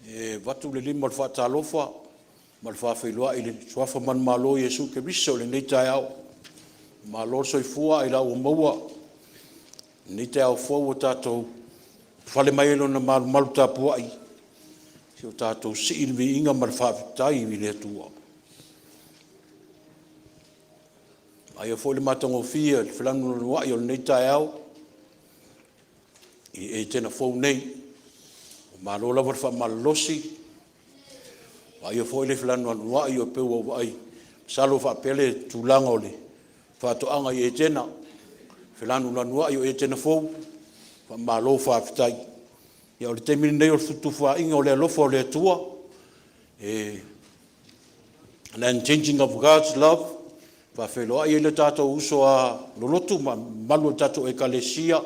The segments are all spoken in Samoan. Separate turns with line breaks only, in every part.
E avatu le lima o le faatalofa ma le faafeiloai i le Suafa manumalo o Iesu Keriso i lenei taeao. Malo le soifua ailao ua maua i lenei taeao fou ua tatou ulufale mai ai i Lona malumalu tapuai se i o tatou sii le viiga ma le faafetai i le Atua. E vaaia foi le matagofie o le felanulanuai o lenei taeao i Etena fou nei. Ua malo lava le faamalolosi, ua vaaia foi le fealualuai e pei ua ou vaai, masalo e faapea le tulaga o le faatoaga i Etena, felanulanuai o Etena fou, faamalo faafetai. Ia o le taimi lenei o le fetufaaiga o le alofa o le Atua, an unchanging of God's love, e faafeiloai ai lo tatou uso a lolotu ma le mamalu o le tatou Ekalesia,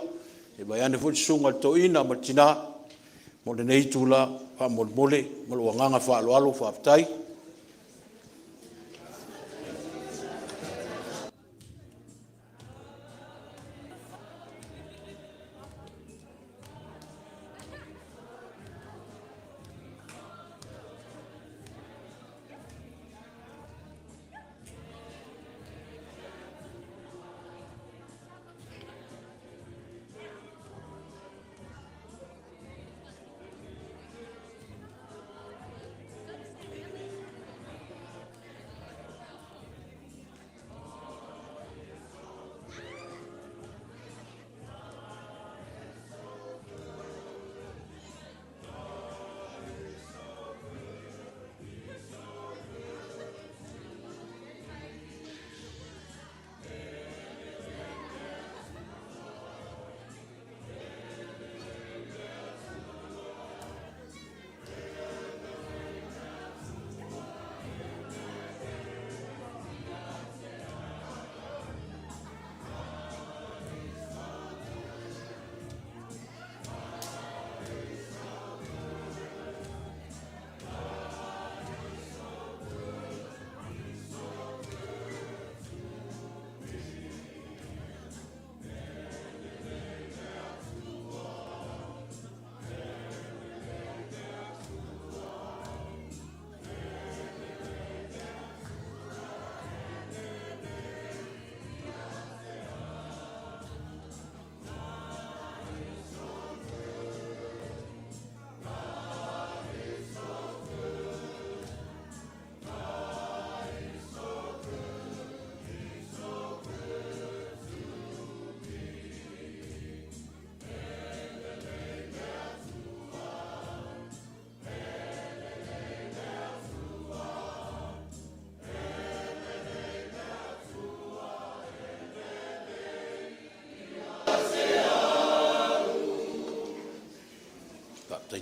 se i vaeane foi le Susuga i le Toeaina ma le Tina mo lenei itula faamolemole. Ma lou agaga faaaloalo faafetai.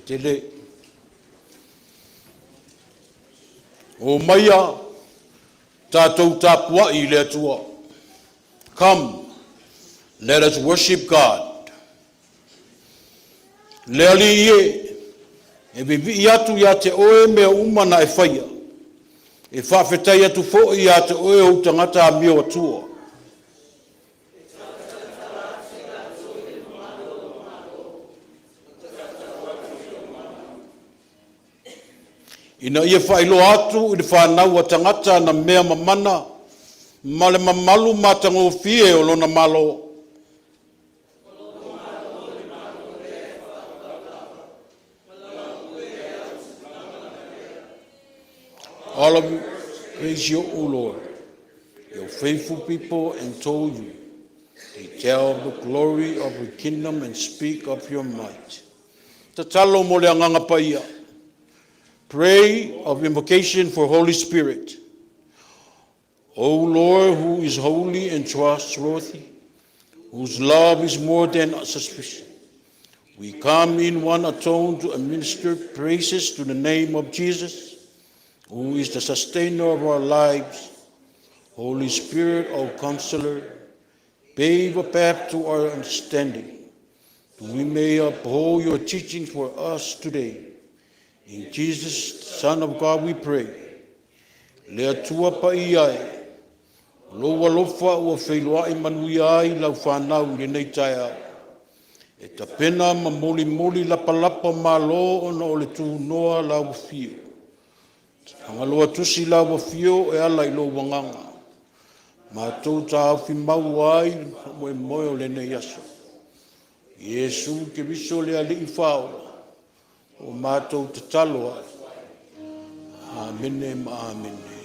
tele. Omaia tatou tapuai i le Atua. Come, let us worship God. Le Alii e, e vivii atu ia te Oe mea uma na e faia, e faafetai atu foi ia te Oe ou tagata amio atua. Ina ia faailoa atu i le fanau a tagata ana mea mamana ma le mamalu matagofie o Lona Malo. All of you, praise you, O Lord. Your faithful people entole you. They tell of the glory of your kingdom and speak of your might. Tatalo mo le Agaga Paia. Pray of invocation for Holy Spirit. O Lord, who is holy and trustworthy, whose love is more than suspicion, we come in one atone to administer praises to the name of Jesus, who is the sustainer of our lives. Holy Spirit, O Counselor, pave a path to our understanding, that we may uphold your teachings for us today. In Jesus, Son of God, we pray. Le Atua paia e, o lou alofa ua feiloai manuia ai lau fanau i lenei taeao. E tapena ma molimoli lapalapa o malo ona o le tunoa lau afio. Tagaloa tusi lau afio e ala i lou agaga. Matou taofi mau ai le faamoemoe o lenei aso. Iesu Keriso le Alii Faaola, ua matou tatalo ai. Amene ma amene.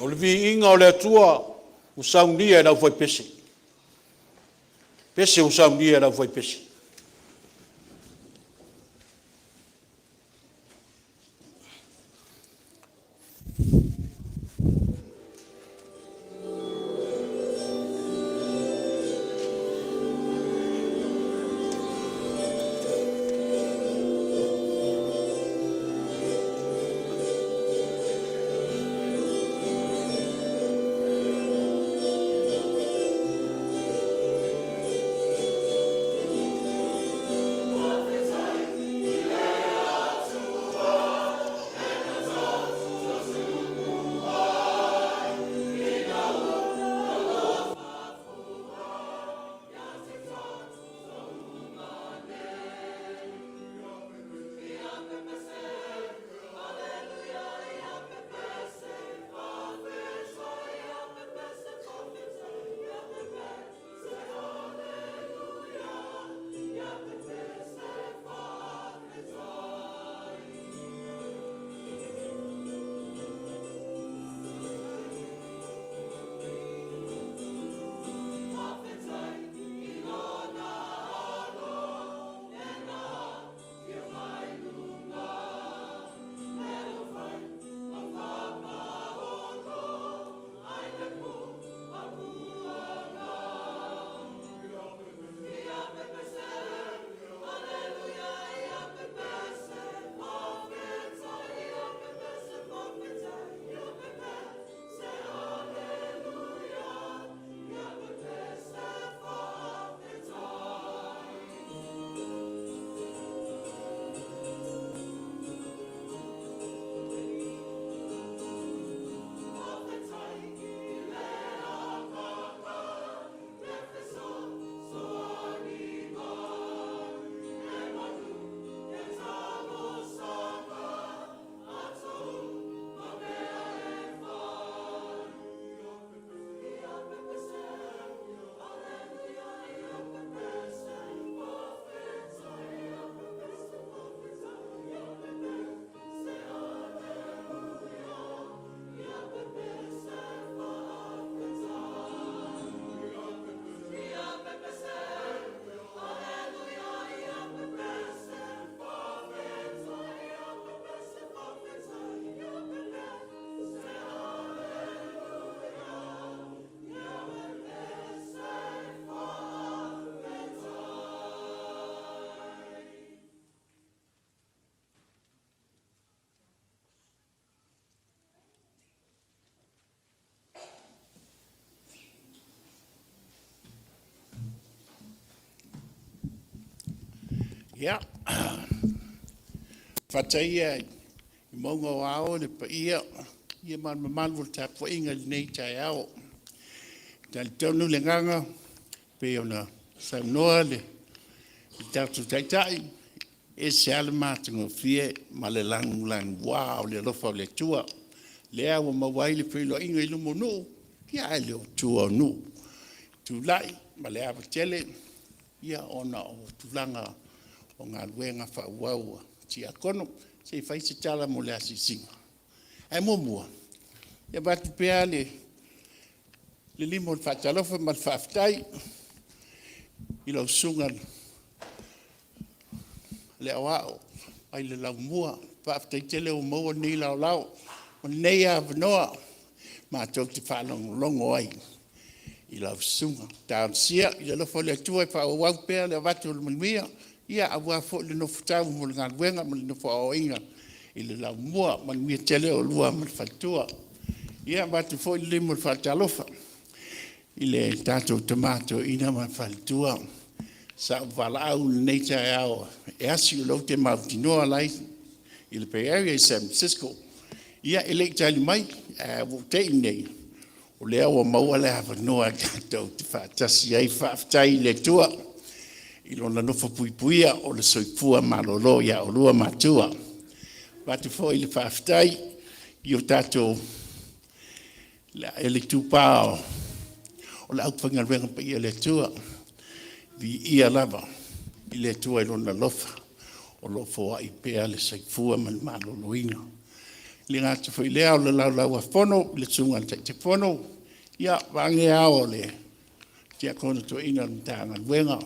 O le viiga o le Atua ua saunia e le aufaipese, pese ua saunia e le aufaipese.
Ia, fata ia i mauga o ao le paia ia ma le mamalu o le tapuaiga i lenei taeao. E talitonu le agaga pei ona saunoa le tatou Taitai, e ese lava le matagofie ma le lanulanua o le alofa o le Atua, lea ua maua ai le feiloaiga i luma o nuu, ae le o tua o nuu. E tulai ma le ava tele ona o tulaga o galuega faaauau a Tiakono. Se i fai se tala mo le asiasiga. Ae muamua, e avatu pea le lima o le faatalofa ma le faafetai i lau Susuga i le Aoao mai le Laumua. Faafetai tele ua maua lenei laolao ma lenei avanoa matou te faalogologo ai i lau susuga. Talosia i le alofa o le Atua e faaauau pea le avatu o le manuia aua foi le nofotau mo le galuega ma le nofo aoaoina i le Laumua. Manuia tele oulua ma le faletua. Ia, e avatu foi le lima o le faatalofa i le tatou tama toeaina ma le faletua sa ou valaau i lenei taeao e asi, o lea ou te mautinoa o la e i le Bay Area i San Francisco. Ia, e le i tali mai, ae ua ou te i nei o lea ua maua le avanoa tatou te faatasi ai. Faafetai i le Atua i Lona nofo puipuia o le soifua malolo ia oulua ma matua. E avatu foi le faafetai i o tatou le itupa o le aufaigaluega paia a le Atua, viia lava i le Atua i Lona alofa o lo o foai pea le soifua ma le maloloina. E le gata foi i lea o le Laulau-a-Fono i le susuga i le Taitaifono, vaeane ao o le Tiakono Toeaina o le Matagaluega,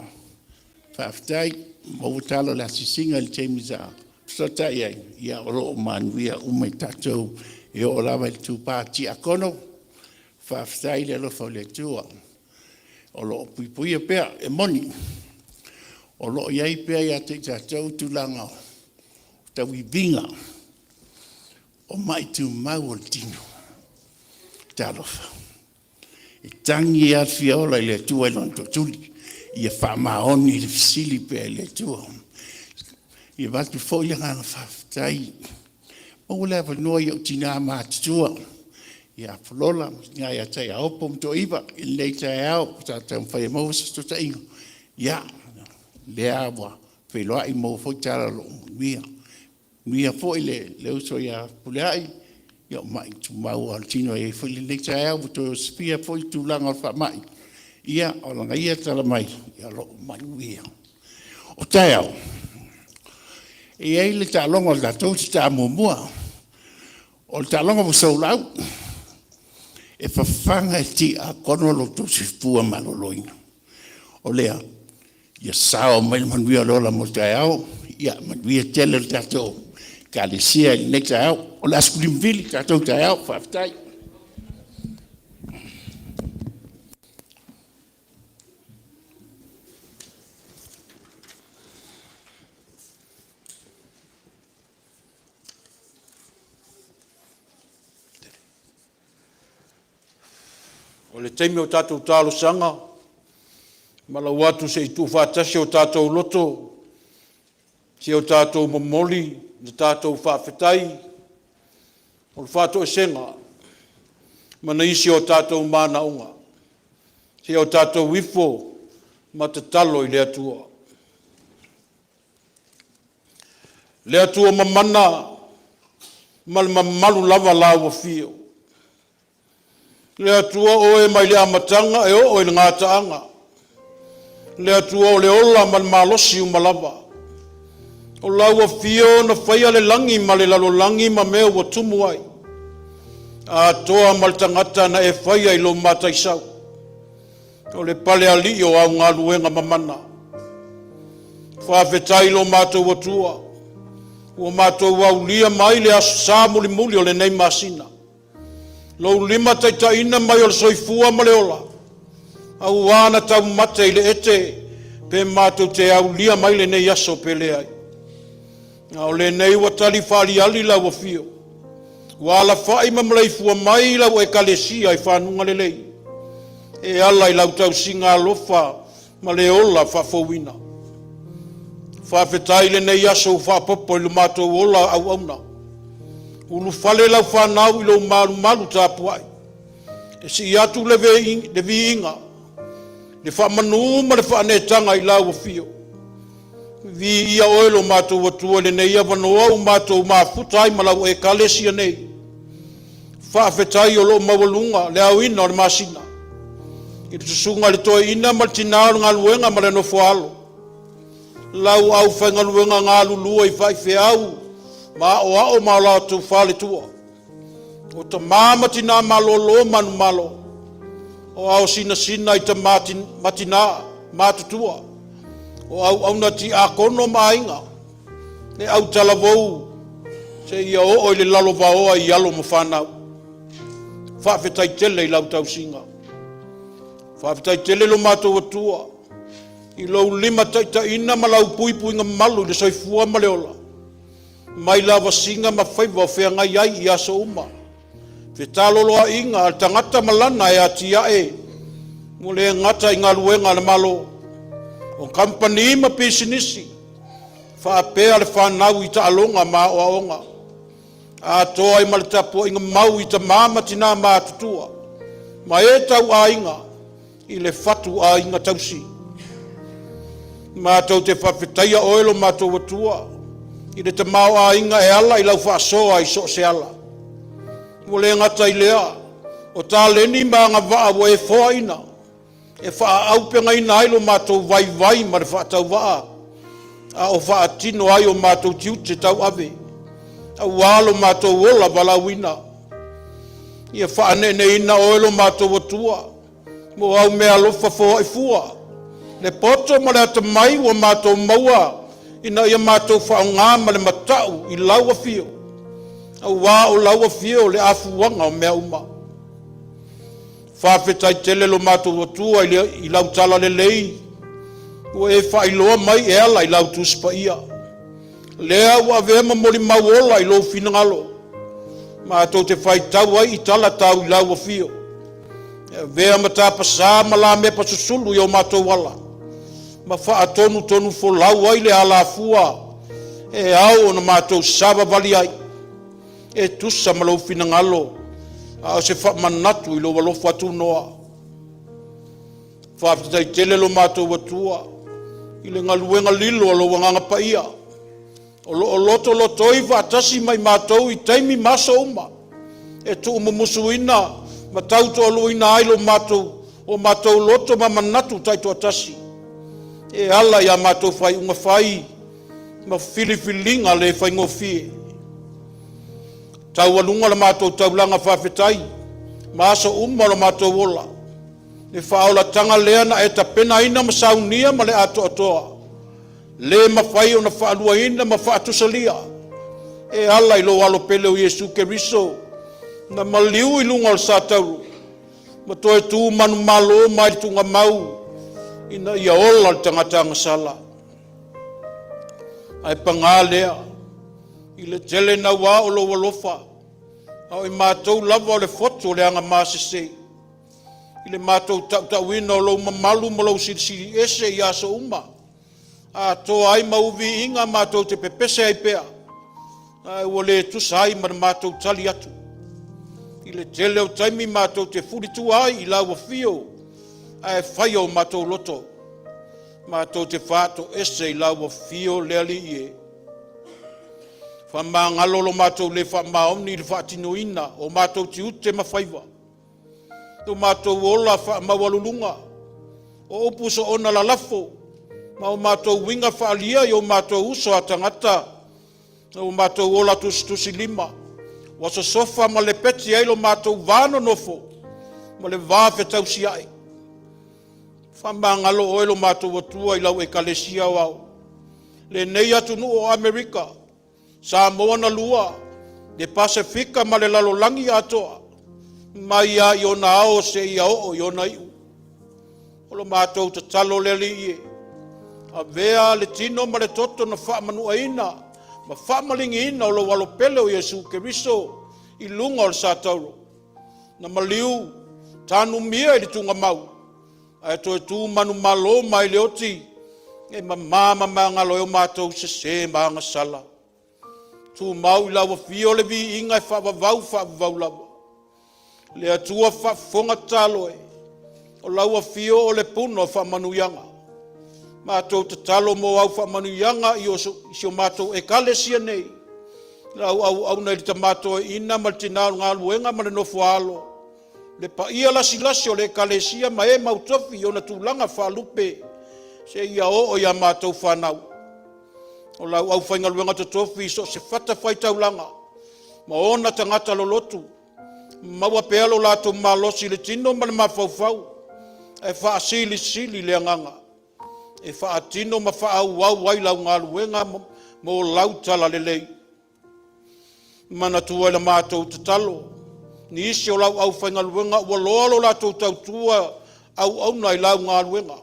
faafetai. Ua maua tala o le asiasiga i le taimi sa fesootai ai, ia o lo o manuia uma i tatou e oo lava i le itupa Tiakono. Faafetai i le alofa o le Atua o lo o puipuia pea. E moni o lo o i ai pea ia te i tatou tulaga o tauiviga o mai tumau o le tino. Talofa, e tagi lava le fia ola i le Atua i Lona tootuli, ia faamaoni le fesili pea i le Atua. Ia avatu foi le agaga faafetai, maua le avanoa i ou tina matutua ia Falola ma le tina ia Taiaopo ma Toaiva i lenei taeao sa taumafai e maua se fesootaiga, ia, lea ua feiloai maua foi tala o lo o manuia. Manuia foi le uso ia Fepuleai, ia o mai tumau lava o le tino e i ai foi lenei taeao ua toe osofia foi le tulaga o le faamai, ia o lana ia tala mai, o lo o manuia. O taeao, e i ai le taaloga a tatou e ta muamua, o le taaloga ua sold out. E fafaga e tiakono lo outou soifua maloloina. O lea, ia sao mai le manuia o le ola mo taeao. Ia manuia tele le tatou Ekalesia i lenei taeao. O le a sefulima vili tatou taeao. Faafetai.
O le taimi o tatou talosaga, valaau atu se i tuufaatasi o tatou loto, se i o tatou momoli le tatou faafetai o le faatoesega ma nisi o tatou manaoga, se i o tatou ifo ma tatalo i le Atua. Le Atua Mamana ma le mamalu lava Lau Afio. Le Atua o Oe mai le amataga e oo i le gataaga. Le Atua o le ola ma le malosi uma lava. O lau afio na faia le lagi ma le lalolagi ma mea ua tumu ai, atoa ma le tagata na e faia i lou mataisau. O le palealii o au galuega mamana. Faafetai i lo matou Atua, ua matou aulia mai le aso sa mulimuli o lenei masina. Lou limataitaiina mai o le soifua ma le ola, aua na taumate i le ete pe matou te aulia mai lenei aso pe leai. A o lenei ua tali faaaliali lau afio, ua alafai ma maleifua mai lau Ekalesia i fanuga lelei, e ala i lau tausiga alofa ma le ola faafouina. Faafetai i lenei aso ua faaopoopo i lo matou ola auauna. Ulufale lau fanau i lou malumalu tapuai. E sii atu le viiga, le faamanu ma le faaneetaga i lau afio. Viia oe lo matou Atua i lenei avanoa ua matou mafuta ai ma lau Ekalesia nei. Faafetai o lo o maualuga le aoina o le masina i le susuga i le toeaina ma le tinā o le galuega ma le nofoaalo. Lau aufaigaluega galulue i faifeau ma aoao ma o latou faletua. O tama ma tina malolo manumalo, o ao sinasina i tama ma tina matutua, o auauna tiakono ma aiga, le autalavou seia oo i le lalovaoa i alo ma fanau. Faafetai tele i lau tausiga. Faafetai tele lo matou Atua i lou limataitaiina ma lau puipuiga malu i le soifua ma le ola, mai lavasiga ma faiva o feagai ai i aso uma. Fetaloloaʻiga a le tagata ma lana e atiae ua le gata i galuega a le Malo, o kamupani ma pisinisi, faapea le fanau i taaloga ma aoaoga, atoa ai ma le tapuaiga mau i tama ma tinā matutua ma e tau aiga i le fatu aiga tausi. Matou te faafetaia oe lo matou Atua i le tamaoaiga e ala i lau faasoa i so o se ala. Ua le gata i lea, o taleni ma agavaa ua e foaina e faaaupegaina ai lo matou vaivai ma le faatauvaa, a o faatino ai o matou tiute tauave, aua lo matou ola valaauina. Ia faaneeneina oe lo matou Atua, mo au meaalofa foai fua, le poto ma le atamai ua matou maua ina ia matou faaaoga ma le matau i lau afio, aua o lau afio le afuaga o mea uma. Faafetai tele lo matou Atua i lau talalelei ua e faailoa mai e ala i lau Tusi Paia. Lea ua avea ma molimau ola i lou finagalo, matou te faitau ai i tala tau i lau afio. E avea ma tapasā ma lamepa susulu i o matou ala, ma faatonutonu folau ai le alafua e ao ona matou savavali ai, e tusa ma lou finagalo, a o se faamanatu i lou alofa tunoa. Faafetai tele lo matou Atua i le galuega lilo a lou Agaga Paia, o lo o lotolotoi faatasi ma i matou i taimi ma aso uma, e tuumumusuina ma tautoaluaina ai lo matou, o matou loto ma manatu taitoatasi, e ala i a matou faaiuga fai ma filifiliga le faigofie. Taualuga la matou taulaga faafetai ma aso uma o lo matou ola, le faaolataga lea na e tapenaina ma saunia ma le atoatoa, lē mafai ona faaluaina ma faatusalia, e ala i lou Alo pele o Iesu Keriso, na maliu i luga o le satauro, ma toe tu manumalo mai le tuugamau, ina ia ola le tagata agasala. Ae pagā lea, i le tele naua o lou alofa, a o i matou lava o le fotu o le agamasese, i le matou tautauina o lou mamalu ma lou silisili ese i aso uma, atoa ai ma uviiga matou te pepese ai pea, ae ua le tusa ai ma le matou tali atu. I le tele o taimi matou te fulitua ai i lau afio, ae faia o matou loto, matou te faatoese i lau afio le Alii e. Faamagalo lo matou le faamaoni i le faatinoina o matou tiute ma faiva, lo matou ola faamaualuluga, o upu soona lalafo, ma o matou uiga faaalia i o matou uso a tagata, na o matou ola tusitusilima, ua sosofa ma lepeti ai lo matou va nonofo ma le va fetausia'i. Faamagalo oe lo matou Atua i lau Ekalesia aoao, lenei atunuu o Amerika, Samoa na lua, le Pasefika ma le lalolagi atoa, mai lava i ona ao seia oo i ona iu. O lo matou tatalo le Alii e, avea le tino ma le toto na faamanuaina ma faamaligiina o lou Alo pele o Iesu Keriso i luga o le satauro, na maliu, tanumia i le tuugamau, ae toe tu manumalo mai le oti. E mama ma magalo ai o matou sesē ma agasala. Tumau i lau afio le viiga e faavavau faavavau lava. Le Atua faafofoga tatalo e, o lau afio o le puna o faamanuiaga. Matou tatalo mo au faamanuiaga i si o matou Ekalesia nei, lau auauna i le tama toeaina ma le tina o le galuega ma le nofo a alo, le paia lasilasi o le Ekalesia ma e mautofi i ona tulaga faalupe, seia oo ia matou fanau. O lau aufaigaluega totofi i so o se fatafaitaulaga ma ona tagata lolotu, maua pea lo latou malosi i le tino ma le mafaufau, ae faasilisili le agaga e faatino ma faaauau ai lau galuega mo lau talalelei. Manatua i la matou tatalo nisi o lau aufaigaluega ua loa lo latou tautua auauna i lau galuega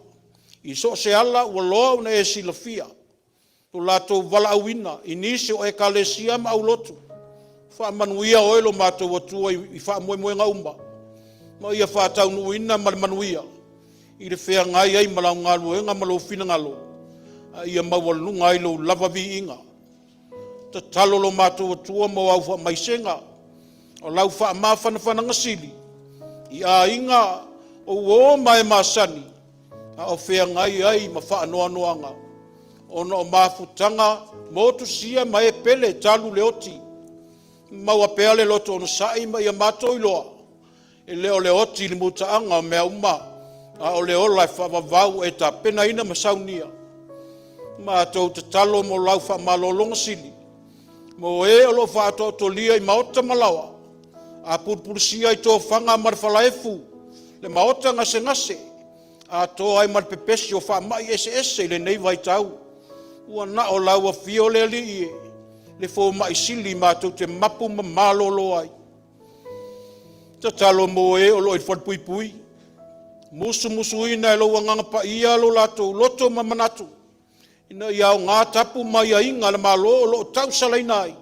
i so o se ala ua loa ona e silafia lo latou valaauina i nisi o Ekalesia ma aulotu. Faamanuia oe lo matou Atua i faamoemoega uma, ma ia faataunuuina ma le manuia i le feagai ai ma lau galuega ma lou finagalo, a ia maualuga ai lou lava viiga. Tatalo lo matou Atua mo au faamaisega o lau faamafanafanaga sili i aiga o uo ma e masani a o feagai ai ma faanoanoaga ona o mafutaga motusia ma e pele talu le oti. Maua pea le loto onosai ma ia matou iloa e le o le oti le mutaaga o mea uma, a o le ola e faavavau e tapenaina ma saunia. Matou tatalo mo lau faamalologa sili, mo e o lo o faatoatolia i maota ma laoa, apulupulusia i tofaga ma le falaefu, le maota gasegase, atoa ai ma le pepesi o faamai eseese i lenei vaitau. Ua na o lau afio le Alii e, le fomai sili matou te mapu ma malolo ai. Tatalo mo e o lo o i le falepuipui, musumusuina e lou Agaga Paia lo latou loto ma manatu, ina ia aoga tapu ma aiaiga a le Malo o lo o tausalaina ai,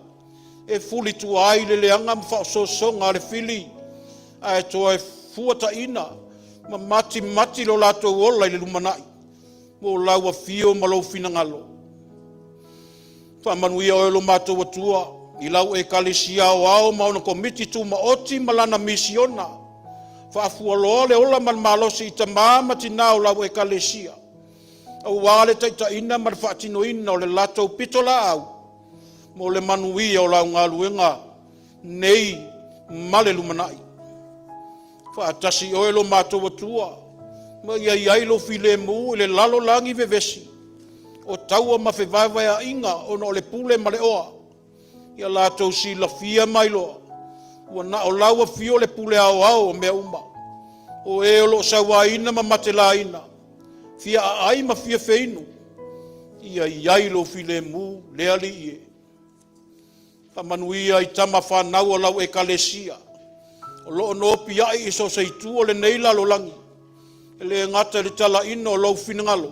e fulitua ai le leaga ma faaosoosoga a le fili, ae toe fuataina ma matimati lo latou ola i le lumanai mo lau afio ma lou finagalo. Faamanuia oe lo matou Atua i lau Ekalesia Aoao ma ona Komiti Tumaoti ma lana misiona. Faafualoa le ola ma le malosi i tama ma tina o lau Ekalesia, aua le taitaiina ma le faatinoina o le latou pitolaau mo le manuia o lau galuega nei ma le lumanai. Faatasi oe lo matou Atua, ma ia i ai lou filemu i le lalolagi vevesi o taua ma fevaevaea'iga ona o le pule ma le oa, ia latou silafia ma iloa, ua na o lau afio le pule aoao o mea uma. O e o lo o sauaina ma matelaina, fia aai ma fia feinu, ia i ai lou filemu le Alii e. Faamanuia i tama fanau a lau Ekalesia o lo o nopiai i so o se itu o lenei lalolagi, e le gata i le talaina o lou finagalo,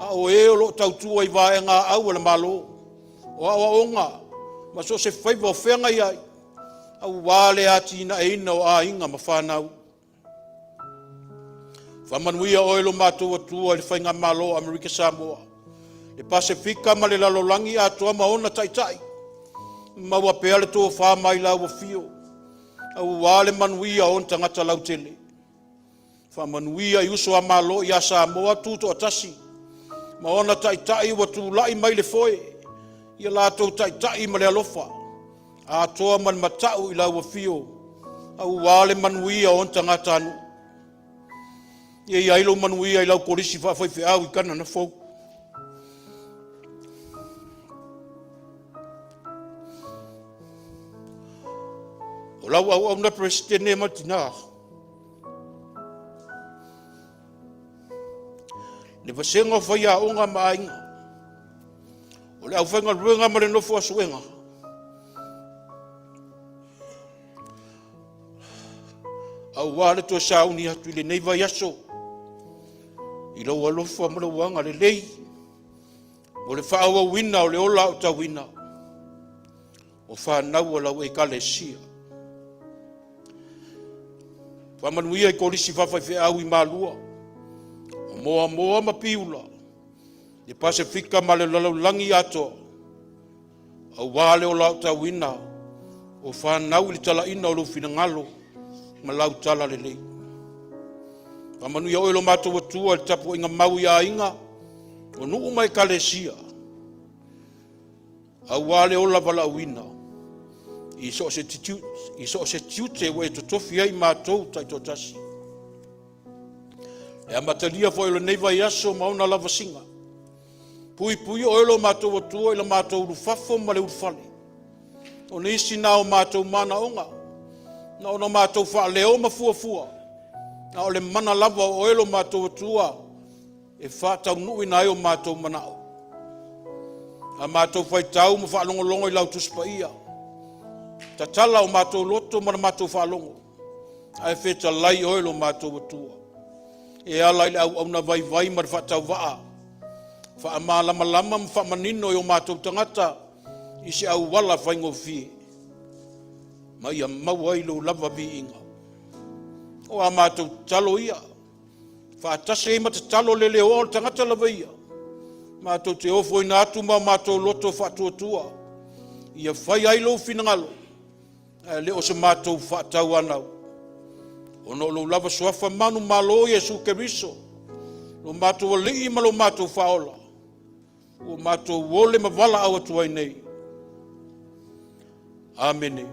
a o e o lo o tautua i vaega au a le Malo, o aoaoga ma so o se faiva o feagai ai, aua le atinaeina o aiga ma fanau. Faamanuia oe lo matou Atua i le Faigamalo a Amerika Samoa, le Pasefika ma le lalolagi atoa ma ona taitai. Maua pea le tofa mai lau afio, aua le manuia o ona tagata lautele. Faamanuia i uso a Malo ia Samoa Tutoatasi ma ona taitai ua tulai mai le foe, ia latou taitai ma le alofa, atoa ma le matau i lau afio, aua le manuia o ona tagatanuu. Ia i ai lou manuia i lau kolisi faafaifeau i Kanana Fou. O lau auauna Peresetene ma tina, le vasega o faiaoga ma aiga, o le aufaigaluega ma le nofo a suega, aua le toe sauni atu i lenei vaiaso i lou alofa ma lou agalelei mo le faaauauina o le ola aotauina o fanau a lau Ekalesia. Faamanuia i kolisi faafaifeau i Malua, o Moamoa ma Piula. Le Pasefika ma le lalolagi atoa, aua le ola aotauina o fanau i le talaina o lou finagalo ma lau talalelei. Faamanuia oe lo matou Atua i le tapuaiga mau i aiga, o nuu ma ekalesia, aua le ola valaauina i so o se tiute ua e totofi ai i matou taitoatasi. Le amatalia foi o lenei vaiaso ma ona lavasiga, puipuia oe lo matou Atua i le matou ulufafo ma le ulufale. O nisi na o matou manaoga, na ona matou faaleo ma fuafua, a o le mana lava o oe lo matou Atua e faataunuuina ai o matou manao. A matou faitau ma faalogologo i lau Tusi Paia, tatala o matou loto ma le matou faalogo, ae fetalai oe lo matou Atua e ala i le auauna vaivai ma le faatauvaa, faamalamalama ma faamanino i o matou tagata i se auala faigofie, ma ia maua ai lou lava viiga. O a matou tatalo ia, faatasi ai ma tatalo le leoa o le tagata lava ia, matou te ofoina atu ma o matou loto faatuatua, ia fai ai lou finagalo, ae le o se matou faatauanau, ona o lou lava suafa manumalo o Iesu Keriso, lo matou Alii ma lo matou Faaola, ua matou ole ma valaau atu ai nei. Amene.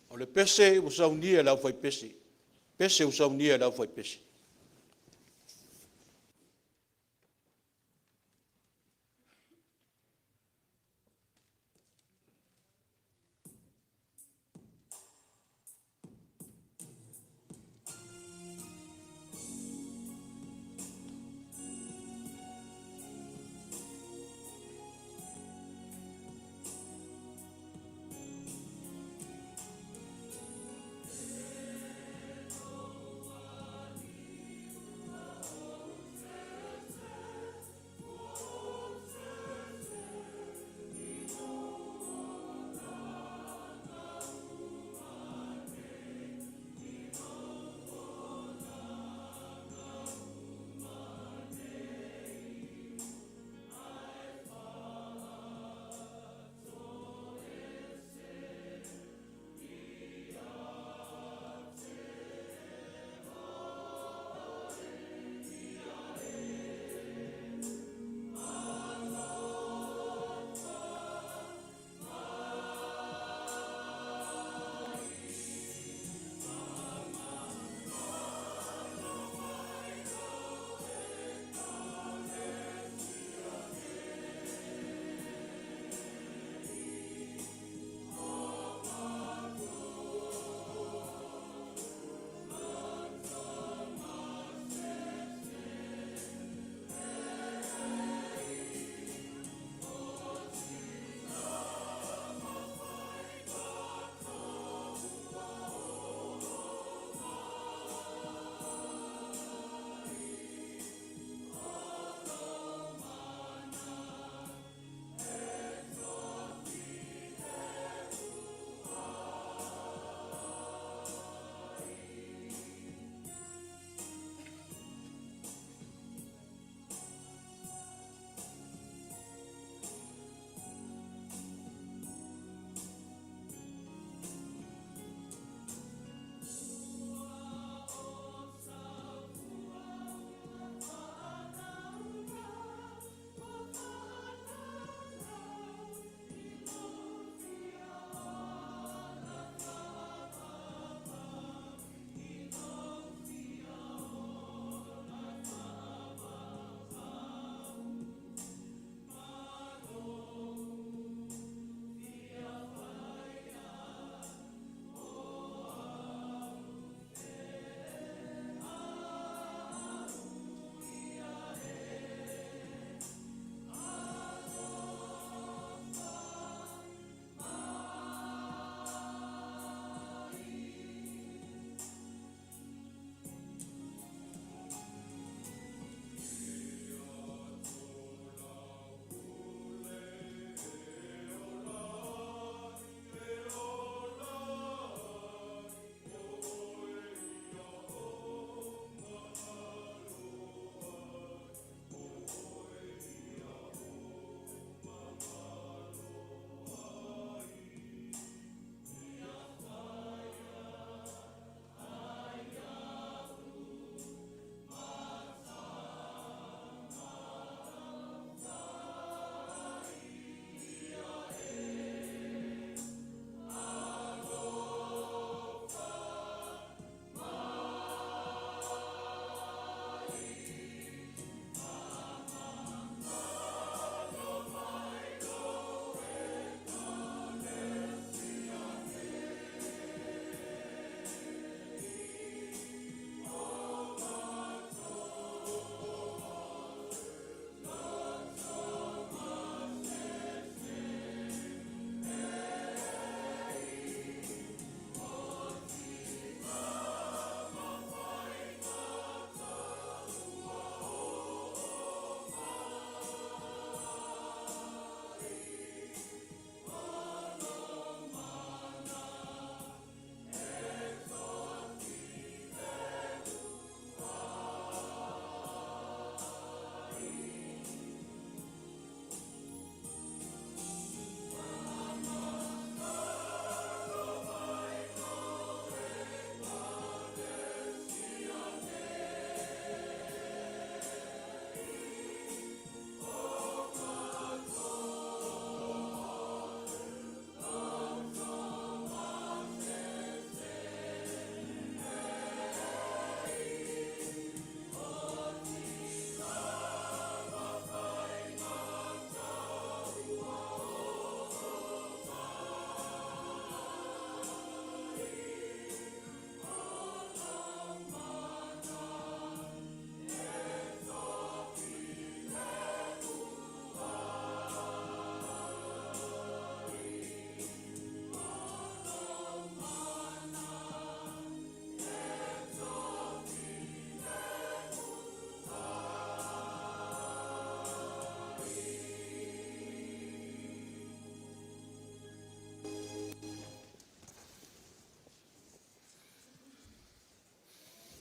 O le pese ua saunia e le aufaipese, pese ua saunia e le aufaipese.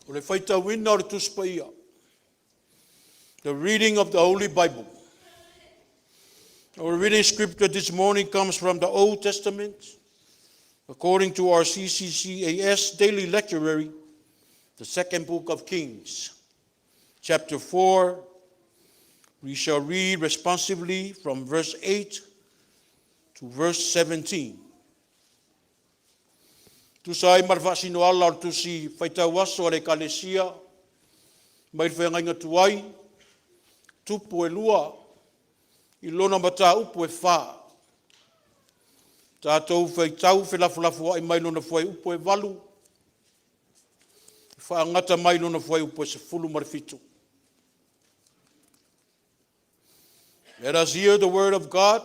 O le faitauina o le Tusi Paia, the reading of the Holy Bible. Our reading scripture this morning comes from the Old Testament, according to our CCCAS Daily Lectionary, the second book of Kings, chapter 4. We shall read responsively from verse 8 to verse 17. Tusa ai ma le faasinoala o le tusi faitau aso a le Ekalesia mai le feagaiga tuai, tupu e lua i lona mataupu e fa. Tatou faitau felafolafoai mai lona fuaiupu e 8 faagata mai lona fuaiupu e 17. Let us hear the word of God.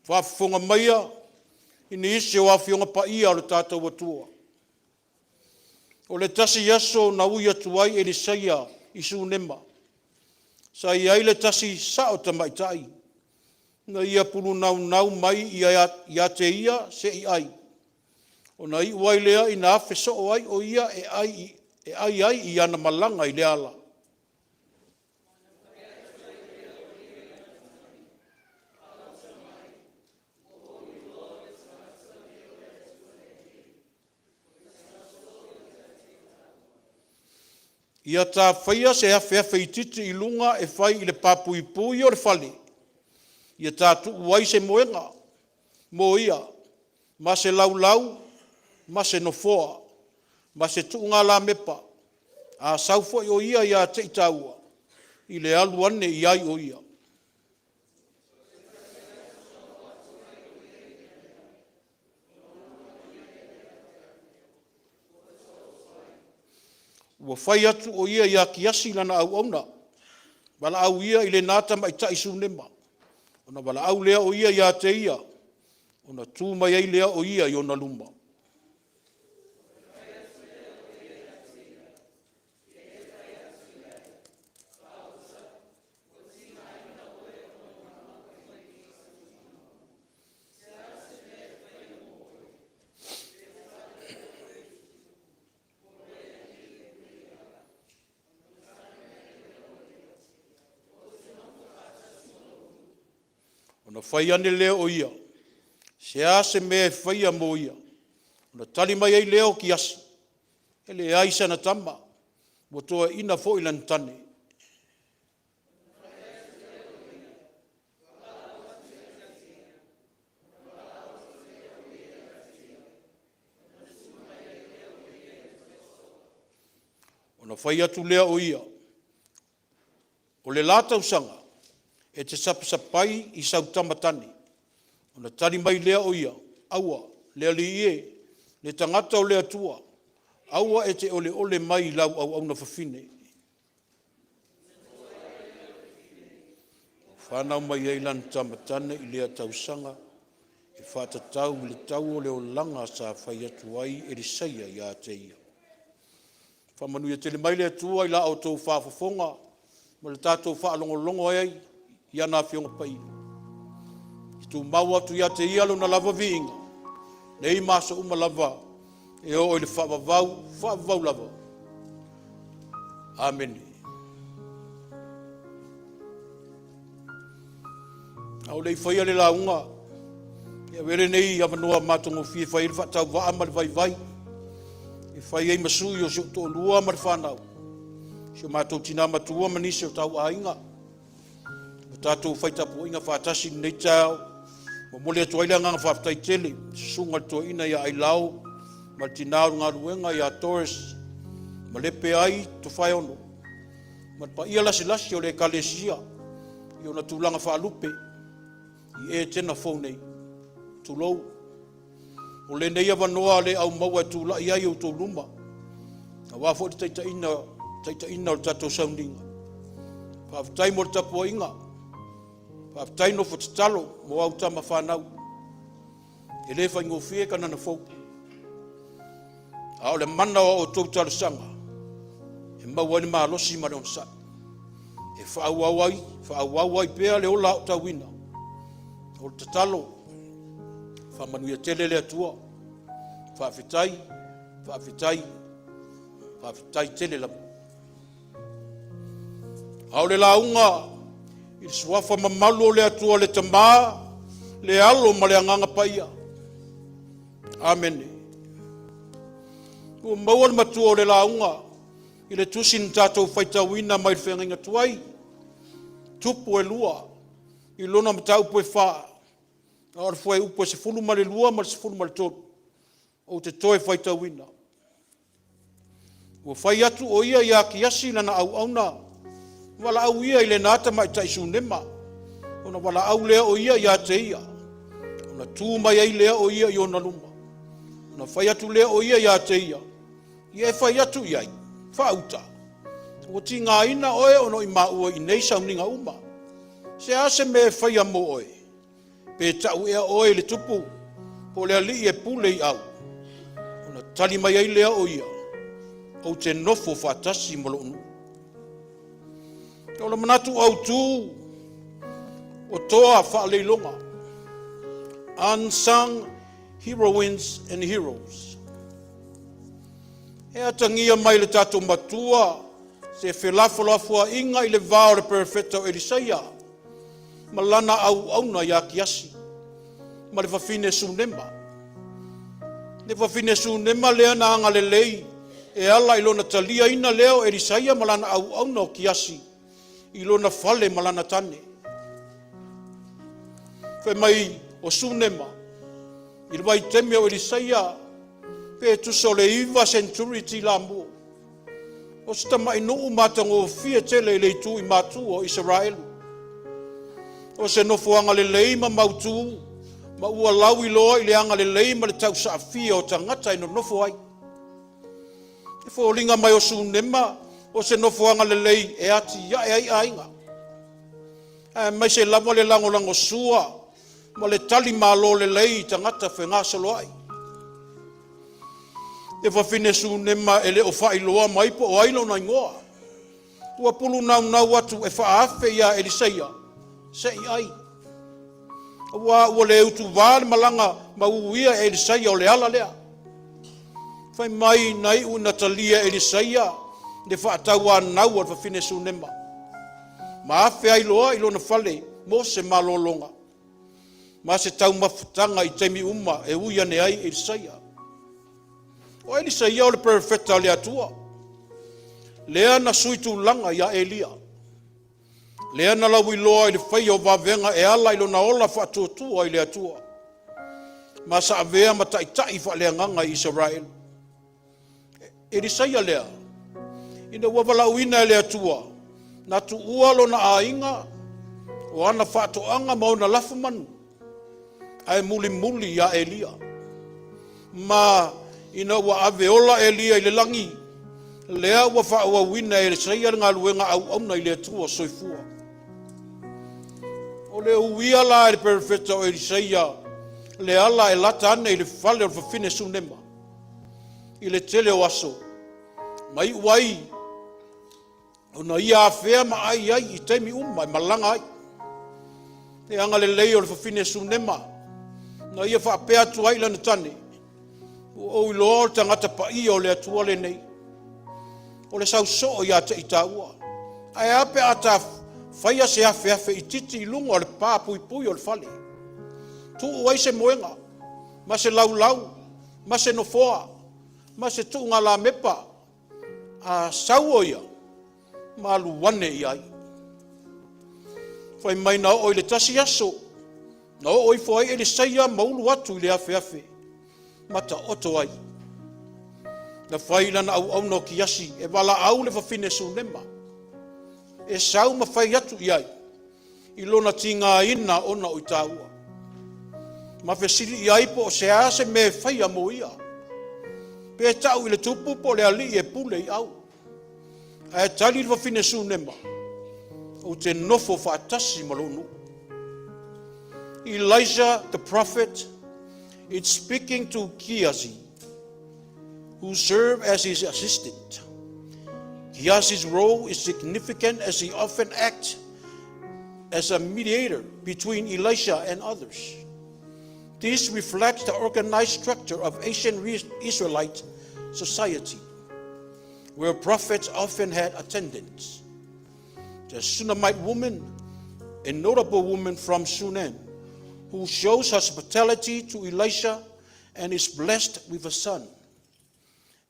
Faafofoga maia i nisi o Afioga Paia o le tatou Atua. O le tasi aso na ui atu ai Elisaia i Sunema, sa i ai le tasi sao tamaitai na ia pulunaunau mai ia te ia se i ai, ona iu ai lea ina afe soo ai o ia e ai ai i ana malaga i lea ala. Ia ta faia se afeafe itiiti i luga e fai i le papuipui o le fale, ia ta tuu ai se moega mo ia, ma se laulau ma se nofoa, ma se tuugalamepa, a sau foi o ia ia te i tāua, i le alu ane i ai o ia. Ua fai atu o ia ia Kiasi lana auauna, valaau ia i lena tamaitai Sunema. Ona valaau lea o ia ia te ia, ona tu mai ai lea o ia i ona luma. Ona fai ane lea o ia, Se a se mea e faia mo ia? Ona tali mai ai lea o Kiasi, E leai sana tama, ua toeaina foi lana tane. Ona fai atu lea o ia, O le la tausaga e te sapasapai i sau tama tane. Ona tali mai lea o ia, Aua, le alii e, le tagata o le Atua, aua e te oleole mai i lau auauna fafine. Na fanau mai ai lana tama tane i lea tausaga e faatatau i le tau o le olaga sa fai atu ai Elisaia ia te ia. Faamanuia tele mai le Atua i la outou faafofoga ma le tatou faalogologo ai i ana Afioga Paia. E tumau atu ia te Ia Lona lava viiga, nei ma aso uma lava e oo i le faavavau, faavavau lava. Amene. A o le i faia le lauga, e avea lenei avanoa matagofie e fai ai le faatauvaa ma le vaivai, e fai ai ma sui o si ou toalua ma le fanau, si o matou tina matua ma nisi o tauaiga, ua tatou fai tapuaiga faatasi i lenei taeao. Momoli atu ai le agaga faafetai tele i le susuga i le toeaina ia Ailao ma le tina o le galuega ia Doris Malepe ai Tofaeono, ma le paia lasilasi o le Ekalesia i ona tulaga faalupe i Etena fou nei. Tulou. O lenei avanoa le aumaua e tulai ai outou luma, aua foi le taitaiina, taitaiina o le tatou sauniga. Faafetai mo le tapuaiga, faafetai nofo tatalo mo au tama fanau. E le faigofie Kanana fou. A o le mana o a outou talosaga e maua ai le malosi ma le onosai e faaauau ai, faaauau ai pea le ola aotauina. O le tatalo, faamanuia tele le Atua. Faafetai, faafetai, Faafetai tele lava. A o le lauga i le suafa mamalu o le Atua le Tama, le Alo ma le Agaga Paia. Amene. Ua maua le matua o le lauga i le tusi na tatou faitauina mai le feagaiga tuai, tupu e 2, i lona mataupu e 4, a o le fuaiupu e 12 ma le 13, ou te toe faitauina. Ua fai atu o ia ia Kiasi lana auauna, valaau ia i lena tamaitai Sunema, ona valaau lea o ia ia te ia, ona tu mai ai lea o ia i ona luma. Ona fai atu lea o ia ia te ia, ia e fai atu i ai, faauta, ua tigaina oe ona o i maua i nei sauniga uma. Se a se mea e faia mo oe? Pe ta'u ea oe i le tupu, po o le alii e pule i au? Ona tali mai ai lea o ia, ou te nofo faatasi ma lo'u nuu. O le manatu autu o toa faaleiloga, unsung heroines and heroes. E atagia mai le tatou matua se felafolafoaiga i le va o le perofeta o Elisaia ma lana auauna ia Kiasi ma le fafine Sunema. Le fafine Sunema lea na agalelei e ala i lona taliaina lea o Elisaia ma lana auauna o Kiasi i lona fale ma lana tane. Fai mai o Sunema i le vaitaimi o Elisaia pe tusa o le 9 century tilamuo. O se tamainuu matagofie tele i le itu i matua o Isaraelu. O se nofoaga lelei ma mautu, ma ua lauiloa i le agalelei ma le tausaafia o tagata e nonofo ai. E foliga mai o Sunema o se nofoaga lelei e atiae ai aiga, aemaise lava le lagolagosua ma le tali malo lelei i tagata fegasoloai. Le fafine Sunema e le o faailoa mai po o ai lona igoa. Ua pulunaunau atu e faaafe iā Elisaia se i ai. Aua ua le utuvā le malaga ma uia e Elisaia o le ala lea. Fai mai na iu ina talia e Elisaia le faatauanau a le fafine Sunema ma afe ai loa i lona fale mo se malologa ma se taumafataga i taimi uma e ui ane ai Elisaia. O Elisaia o le perofeta a le Atua, lea na sui tulaga iā Elia, lea na lauiloa i le faia o vavega e ala i lona ola faatuatua i le Atua, ma sa avea ma taitai faaleagaga i Isaraelu. Elisaia lea, ina ua valaauina e le Atua, na tuua lona aiga, o ana faatoaga ma ona lafumanu, ae mulimuli iā Elia. Ma ina ua ave ola Elia i le lagi, lea ua faaauauina e Elisaia le galuega auauna i le Atua soifua. O le uia la e le perofeta o Elisaia le ala e lata ane i le fale o le fafine Sunema i le tele o aso, ma iu ai ona ia afea ma ai ai i taimi uma e malaga ai. Le agalelei o le fafine Sunema, na ia faapea atu ai i lana tane, ua ou iloa o le tagata paia o le Atua lenei. O le sau soo ia te i taua. Ae a pe a ta faia se afeafe itiiti i luga o le pā puipui o le fale. Tuu ai se moega, ma se laulau, ma se nofoa, ma se tuugalamepa, a sau o ia, ma alu ane i ai. Fai mai na oo i le tasi aso, na oo ifo ai Elisaia ma ulu atu i le afeafe, ma taoto ai. Na fai lana auauna o Kiasi e valaau le fafine Sunema, e sau ma fai atu i ai, i lona tigaina ona o i tāua. Ma fesili i ai po o se a se mea e faia mo ia. Pe ta'u i le tupu po o le alii e pule i au. Ae tali le fafine Sunema, ou te nofo faatasi ma lou nuu. Elijah the prophet is speaking to Gehazi, who served as his assistant. Gehazi's role is significant as he often acts as a mediator between Elisha and others. This reflects the organized structure of ancient Israelite society. where prophets often had attendants. The Shunammite woman, a notable woman from Shunem, who shows hospitality to Elisha and is blessed with a son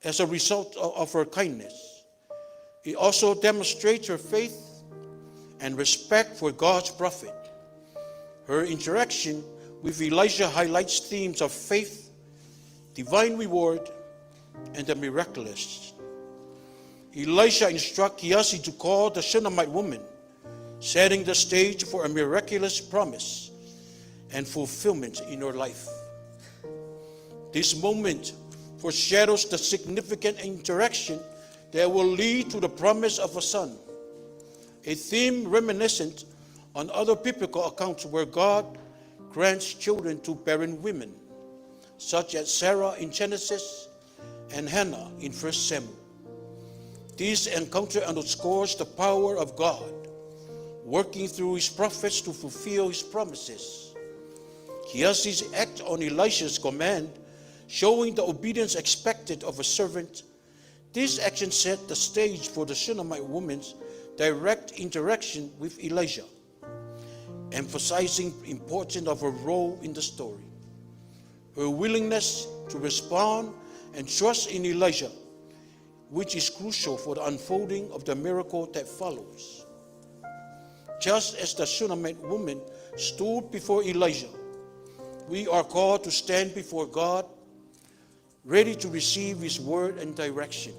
as a result of her kindness. It also demonstrates her faith and respect for God's prophet. Her interaction with Elijah highlights themes of faith, divine reward, and the miraculous. Elisha instructs Gehazi to call the Shunammite woman, setting the stage for a miraculous promise and fulfillment in her life. This moment foreshadows the significant interaction that will lead to the promise of a son, a theme reminiscent on other biblical accounts where God grants children to barren women, such as Sarah in Genesis and Hannah in 1 Samuel. This encounter underscores the power of God working through his prophets to fulfill his promises. Gehazi's act on Elisha's command, showing the obedience expected of a servant. This action set the stage for the Shunammite woman's direct interaction with Elijah, emphasizing the importance of her role in the story. Her willingness to respond and trust in Elijah, which is crucial for the unfolding of the miracle that follows. Just as the Shunammite woman stood before Elijah, we are called to stand before God, ready to receive His word and direction.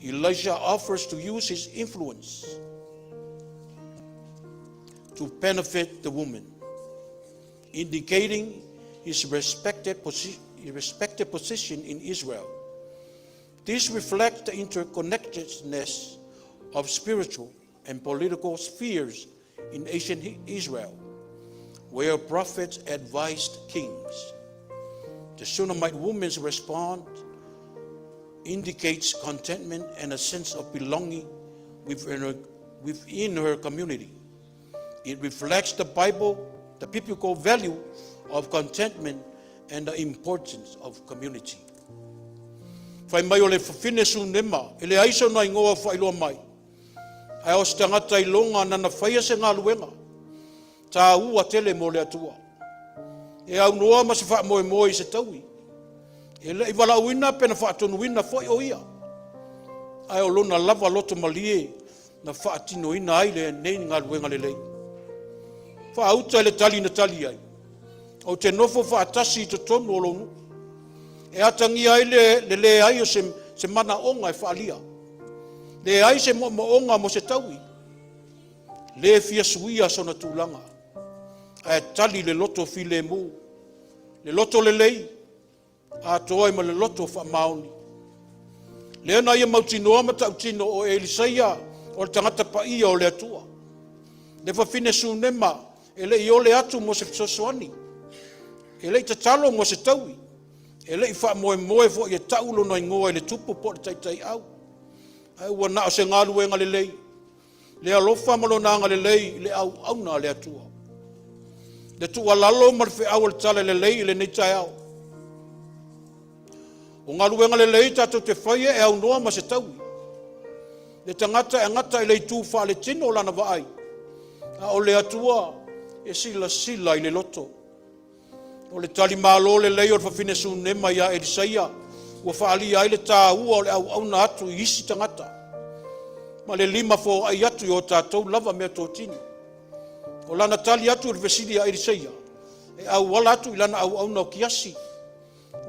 Elijah offers to use his influence to benefit the woman, indicating his respected position in Israel. This reflects the interconnectedness of spiritual and political spheres in ancient Israel, where prophets advised kings. The Shunammite woman's response indicates contentment and a sense of belonging within her community. It reflects the Bible, the biblical value of contentment and the importance of community. Fai mai o le fafine Sunema, e leai sona igoa faailoa mai. Ae o se tagata iloga nana faia se galuega taua tele mo le Atua. E aunoa ma se faamoemoe i se taui. E le i valaauina pe na faatonuina foi o ia. Ae o lona lava loto malie na faatinoina ai lenei galuega lelei. Faauta i le tali na tali ai. Ou te nofo faatasi i totonu o lou nuu. E atagia ai le, le leai o se, se manaoga e faalia. Leai se moomooga mo se taui. Le fia suia sona tulaga. Ae tali le loto filemu, le loto lelei, atoa ai ma le loto faamaoni. Lea na ia mautinoa ma tautino o Elisaia o le tagata paia o le Atua. Le fafine Sunema e le i ole atu mo se fesoasoani, e le i tatalo mo se taui, e le i faamoemoe foi e tau lona igoa i le tupu po o le taitaiau, ae ua na o se galuega lelei le alofa ma lona agalelei i le auauna a le Atua. Le tuualalo ma le feau o le tala lelei i lenei taeao. O galuega lelei tatou te faia e aunoa ma se taui. Le tagata e agata i le itu faaletino o lana vaai, a o le Atua e silasila i le loto. O le tali malo lelei o le fafine Sunema iā Elisaia ua faaalia ai le taua o le auauna atu i isi tagata ma le limafoai atu i o tatou lava meatotino. O lana tali atu i le fesili a Elisaia e auala atu i lana auauna o Kiasi,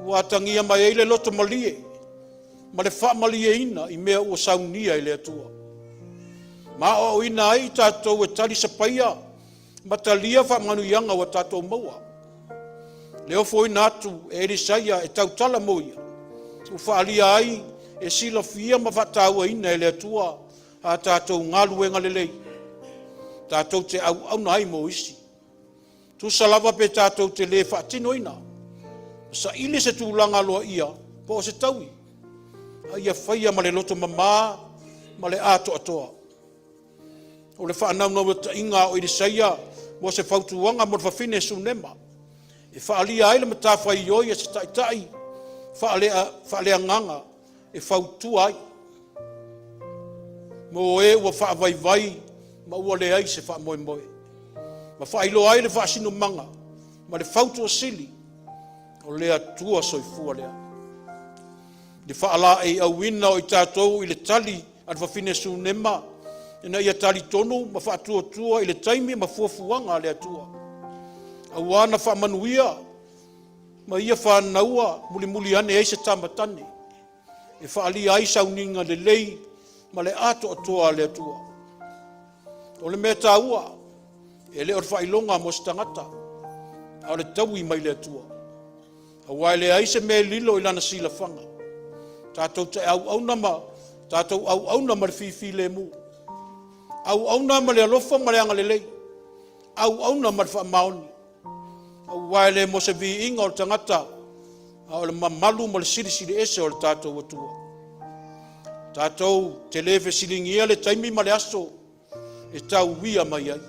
ua atagia mai ai le loto malie ma le faamalieina i mea ua saunia e le Atua. Ma aoaoina ai i tatou e tali sapaia ma talia faamanuiaga ua tatou maua. Le ofoina atu e Elisaia e tautala mo ia, ua faaalia ai e silafia ma faatauaina e le Atua a tatou galuega lelei, tatou te auauna ai mo isi. Tusa lava pe tatou te le faatinoina, saili se tulaga aloaia po o se taui, a ia faia ma le loto mamā ma le atoatoa. O le faanaunautaiga o Elisaia mo se fautuaga mo le fafine Sunema, e faaalia ai le matafaioi a se taitai faaleagaga e fautua ai. mo e ua faavaivai ma ua leai se faamoemoe, ma faailoa ai le faasinomaga ma le fautuasili o le Atua soifua lea. I le faalaeiauina o i tatou i le tali a le fafine Sunema ina ia talitonu ma faatuatua i le taimi ma fuafuaga a le Atua, aua na faamanuia ma ia fanaua mulimuli ane ai se tama tane e faaalia ai sauniga lelei ma le atoatoa a le Atua. O le mea taua, e le o le faailoga mo se tagata, a o le taui mai le Atua. Aua e leai se mea e lilo i lana silafaga. Tatou te auauna ma tatou auauna ma le fifilemu, auauna ma le alofa ma le agalelei, auauna ma le faamaoni, aua e le mo se viiga o le tagata, a o le mamalu ma le silisili ese o le tatou Atua. Tatou te le fesiligia le taimi ma le aso e tauia mai ai.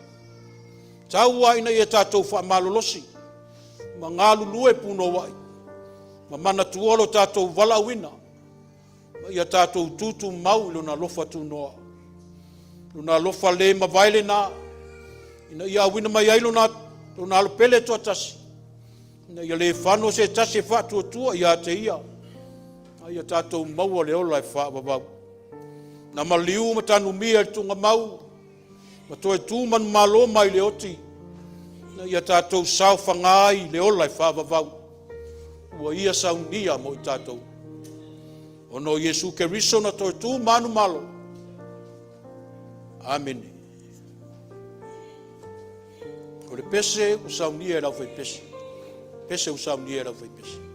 Tau lava ina ia tatou faamalolosi ma galulue punouai ma manatua lo tatou valaauina ma ia tatou tutumau i Lona alofa tunoa. Lona alofa le mavae lena ina ia auina mai ai Lona, lona alo pele toatasi ina ia le fano se tasi e faatuatua ia te ia, a ia tatou maua le ola e faavavau. Na maliu ma tanumia i le tuugamau ma toe tu manumalo mai le oti, ina ia tatou saofaga ai i le ola e faavavau, ua ia saunia mo i tatou. Ona o Iesu Keriso na toe tu manumalo. Amene. O le pese ua saunia e le aufaipese. Pese ua saunia e le aufaipese.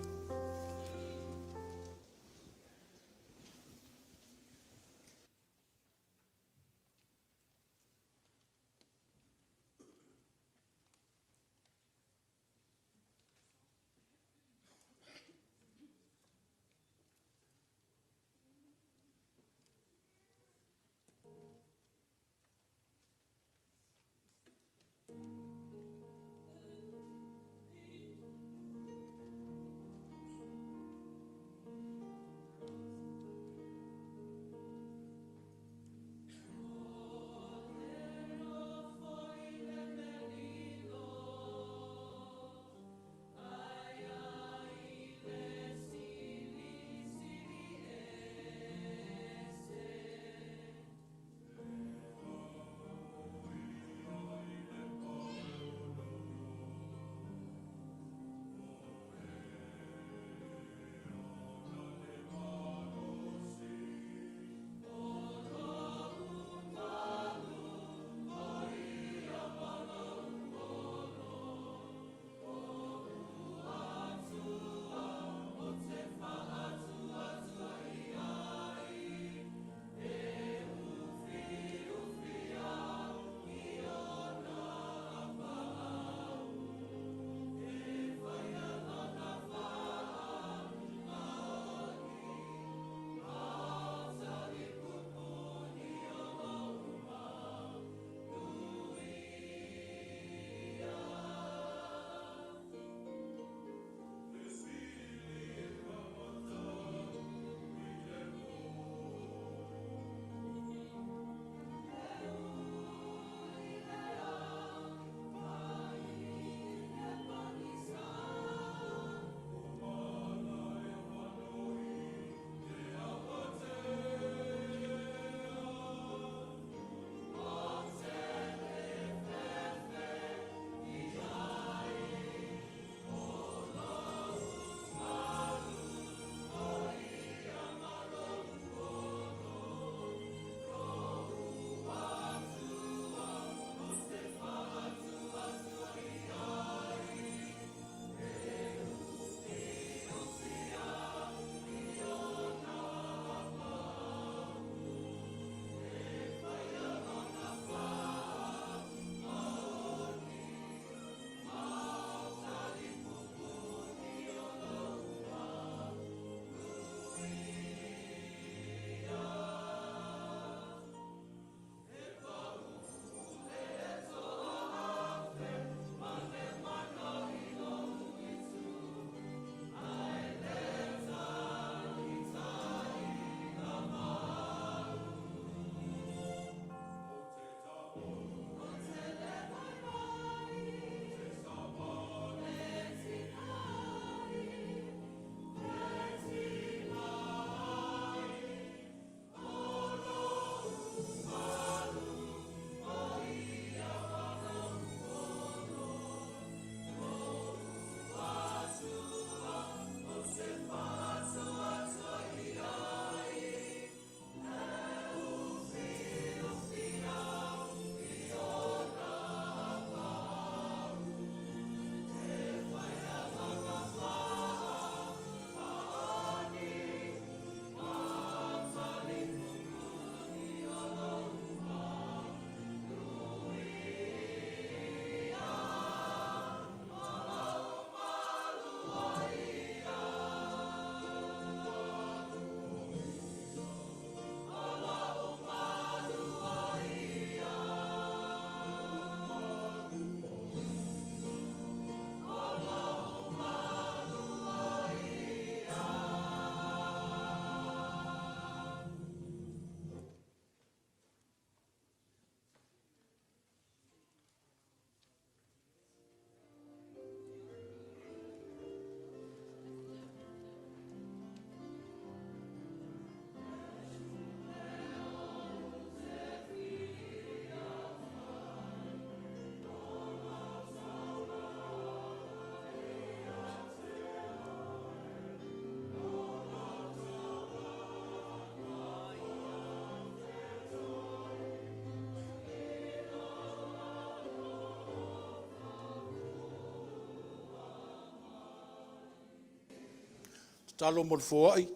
Tatalo mo le foai,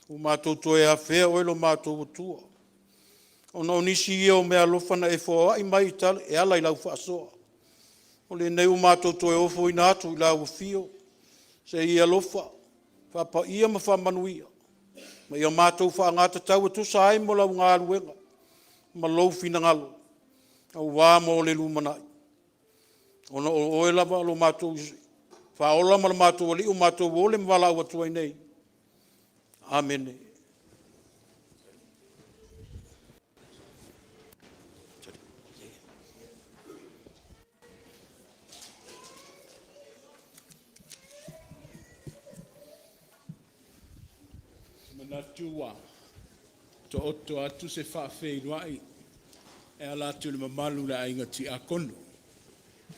ua matou toe afea Oe lo matou Atua, ona o nisi ia o meaalofa na e foai mai e ala i lau faasoa. O lenei ua matou toe ofoina atu i lau Afio, se i e alofa faapaia ma faamanuia, ma ia matou faaaoga tatau e tusa ai mo lau galuega ma lou finagalo aua mo le lumanai. Ona o Oe lava lo matou Faaola ma lo matou Alii ua matou ole ma valaau atu ai nei. Amene.
Manatu ua taoto atu se faafeiloai e ala atu i le mamalu o le aiga Tiakono,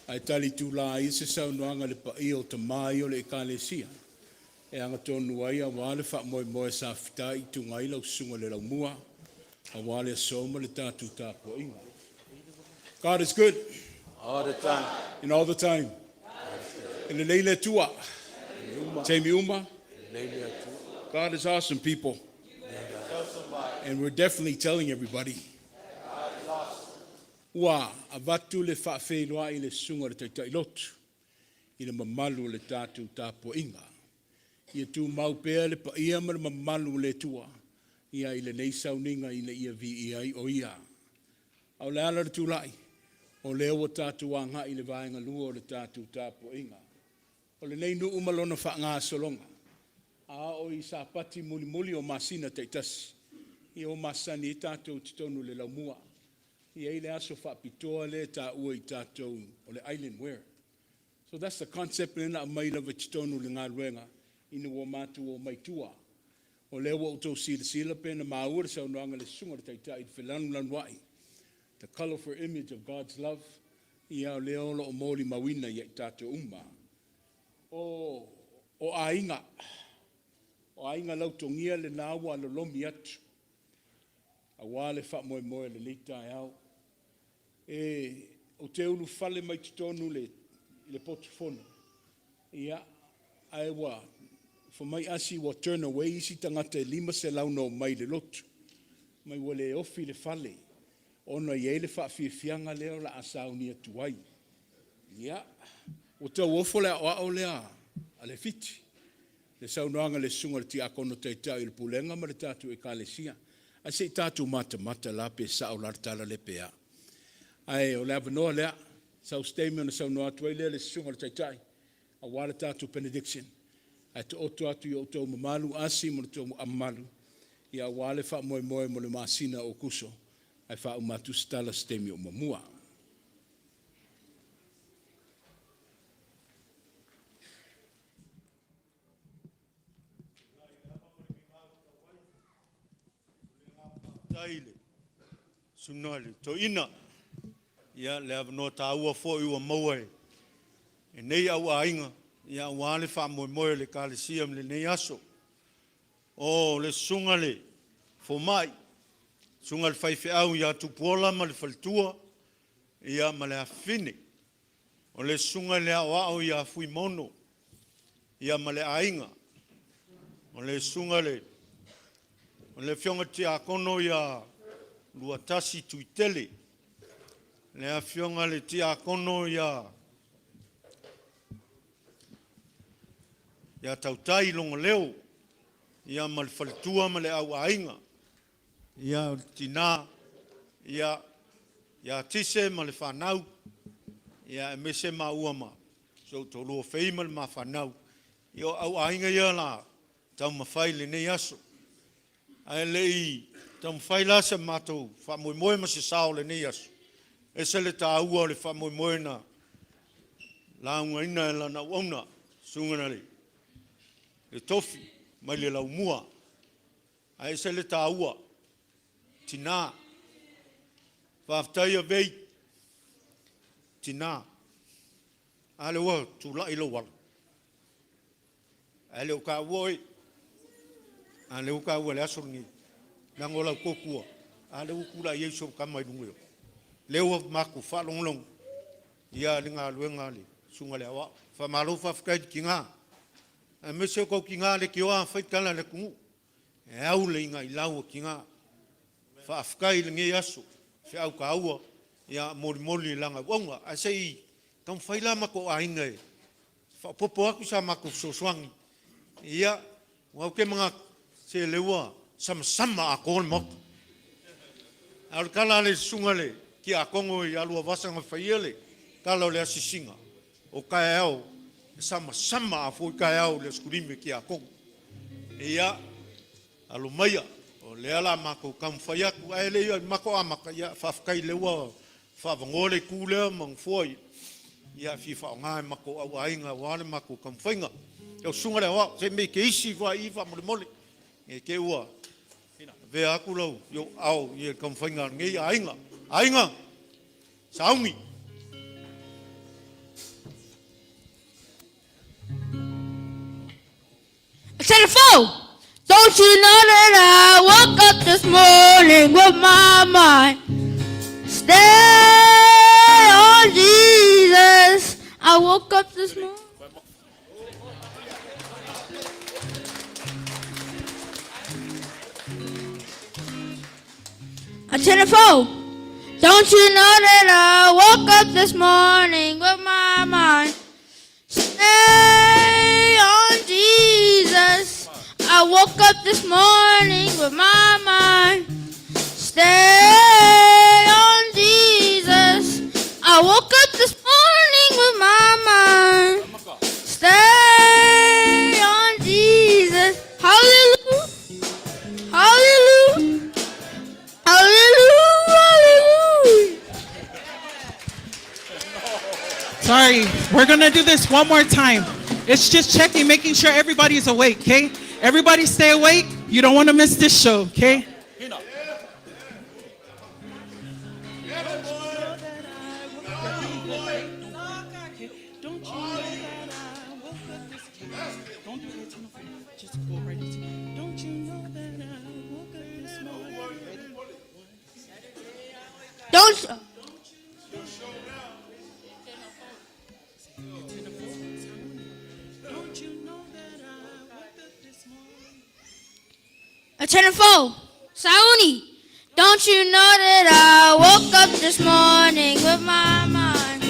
ae tali itula ai se saunoaga i le paia o tama ia o le Ekalesia e agatonu ai aua le faamoemoe sa fitaituga ai lau Susuga i le Laumua aua le aso ma le tatou tapuaiga. God is good.
All the time.
And all the time. E lelei le Atua. Taimi uma.
Lelei le Atua.
God is awesome, people. And we're definitely telling everybody. Ua avatu le faafeiloai i le susuga i le Taitai Lotu i le mamalu o le tatou tapuaiga. Ia tumau pea le paia ma le mamalu o le Atua ia i lenei sauniga ina ia viia ai o Ia. A o le ala o le tulai, o lea ua tatou agai i le vaega lua o le tatou tapuaiga. O lenei nuu ma lona faagasologa, a oo i Sapati mulimuli o masina taitasi, ia ua masani ai tatou i totonu o le laumua. E i ai le aso faapitoa lea e taua e tatou o le Island Wear. So that's the concept lea na aumai lava i totonu o le galuega ina ua matou omai i tua. O lea ua outou silasila pe na maua le saunoaga a le susuga i le Taitai i le felanulanuai, the colorful image of God's love, ia o lea o lo o molimauina ia i tatou uma. O aiga, o aiga lautogia lena ua lolomi atu, aua le faamoemoe o lenei taeao. Ou te ulufale mai totonu i le potu fono, ia, ae ua fai mai asi ua turn away isi tagata e 500 na omai i le lotu, fai mai ua le ofi le fale ona e i ai le faafiafiaga lea o le a sauni atu ai. Ia, ua tau ofo le aoao lea a Lefiti, i le saunoaga a le susuga i le Tiakono Taitai o le Pulega ma le tatou Ekalesia. Ae se i tatou matamata la pe sao la le tala lea pe a. Ae o le avanoa lea, sau se taimi ona saunoa atu ai lea o le susuga i le Taitai aua le tatou benediction, ae taoto atu i o outou mamalu Asi ma lo outou mamalu aua le faamoemoe mo le masina o Aokuso, ae faauma atu se tala i se taimi o muamua.
Faafetai i le susuga i le toeaina, ia le avanoa taua foi ua maua e lenei auaiga aua le faamoemoe o le Ekalesia i lenei aso. O le susuga i le fomai, susuga i le faifeau ia Tupuola ma le faletua ma le afafine. O le susuga i le aoao ia Fuimaono ma le aiga. O le susuga i le afioga i le Tiakono ia Luatasi Tuitele. Le afioga i le Tiakono ia Tautai Logoleo ma le faletua ma le auaiga. Ia, o le tina ia Tise ma le fanau, aemaise maua ma si ou toalua o Fei ma le ma fanau. Ia o au aiga ia o le a taumafai i lenei aso. Ae le i taumafai la se matou faamoemoe ma se sao o lenei aso, e ese le taua o le faamoemoe na laugaina e lana auauna, le susuga i le tofi mai le Laumua. Ae ese le taua, tina, faafetai Avei, tina, a lea ua tulai lou alo, ae le o taua oe, a o lea ua taua i le aso lenei, leaga o lau totua, a lea ua tulai ai si ou tama i luga i o. Lea ua matou faalogologo i le galuega a le Susuga i le Aoao. Faamalo faafetai i le tina. Aemaise o tautiga leitioa fai tala a le atunuu, e au le inailau a tina. Faafetai i lenei aso, feau taua ia molimoli e lana auauna. Ae se i taumafai la matou aiga e faaopoopo atu sa matou fesoasoani. Ia, aua ou te manatu, se o lea ua samasama atoa le Maota. A o le tala a le susuga i le Tiakono ia Luavasa na faia le tala o le asiasiga, o taeao e samasama foi taeao i le Aso Faraile e Tiakono. Ia, alo maia, o lea o le a matou taumafai atu, ae le i matou amata, ia faafetai o lea ua faaavanoa le itu lea ma nofoa ia e fia faaaoga e matou aiga aua le matou taumafaiga. Lau Susuga i le Aoao, se i teisi ifo lava i i faamolemole ne i te i ua avea atu i ou aao i le taumafaiga a lenei aiga. Aiga, sauni!
Telephone! Don't you know that I woke up this morning with my mind stay on Jesus? I woke up this morning. A telephone. Don't you know that I woke up this morning with my mind stay on Jesus? I woke up this morning with my mind stay on Jesus. I woke up this morning with my mind stay on Jesus. Hallelujah. Hallelujah. Hallelujah. Hallelujah.
Sorry, we're gonna do this one more time. It's just checking, making sure everybody's awake, okay? Everybody stay awake. You don't wanna miss this show, okay? Don't you know that I woke up this Don't do it Just go right into Don't you know that I woke up this morning?
Don't.
Don't you know that I woke up this morning?
A telephone. Sauni. Don't you know that I woke up this morning with my mind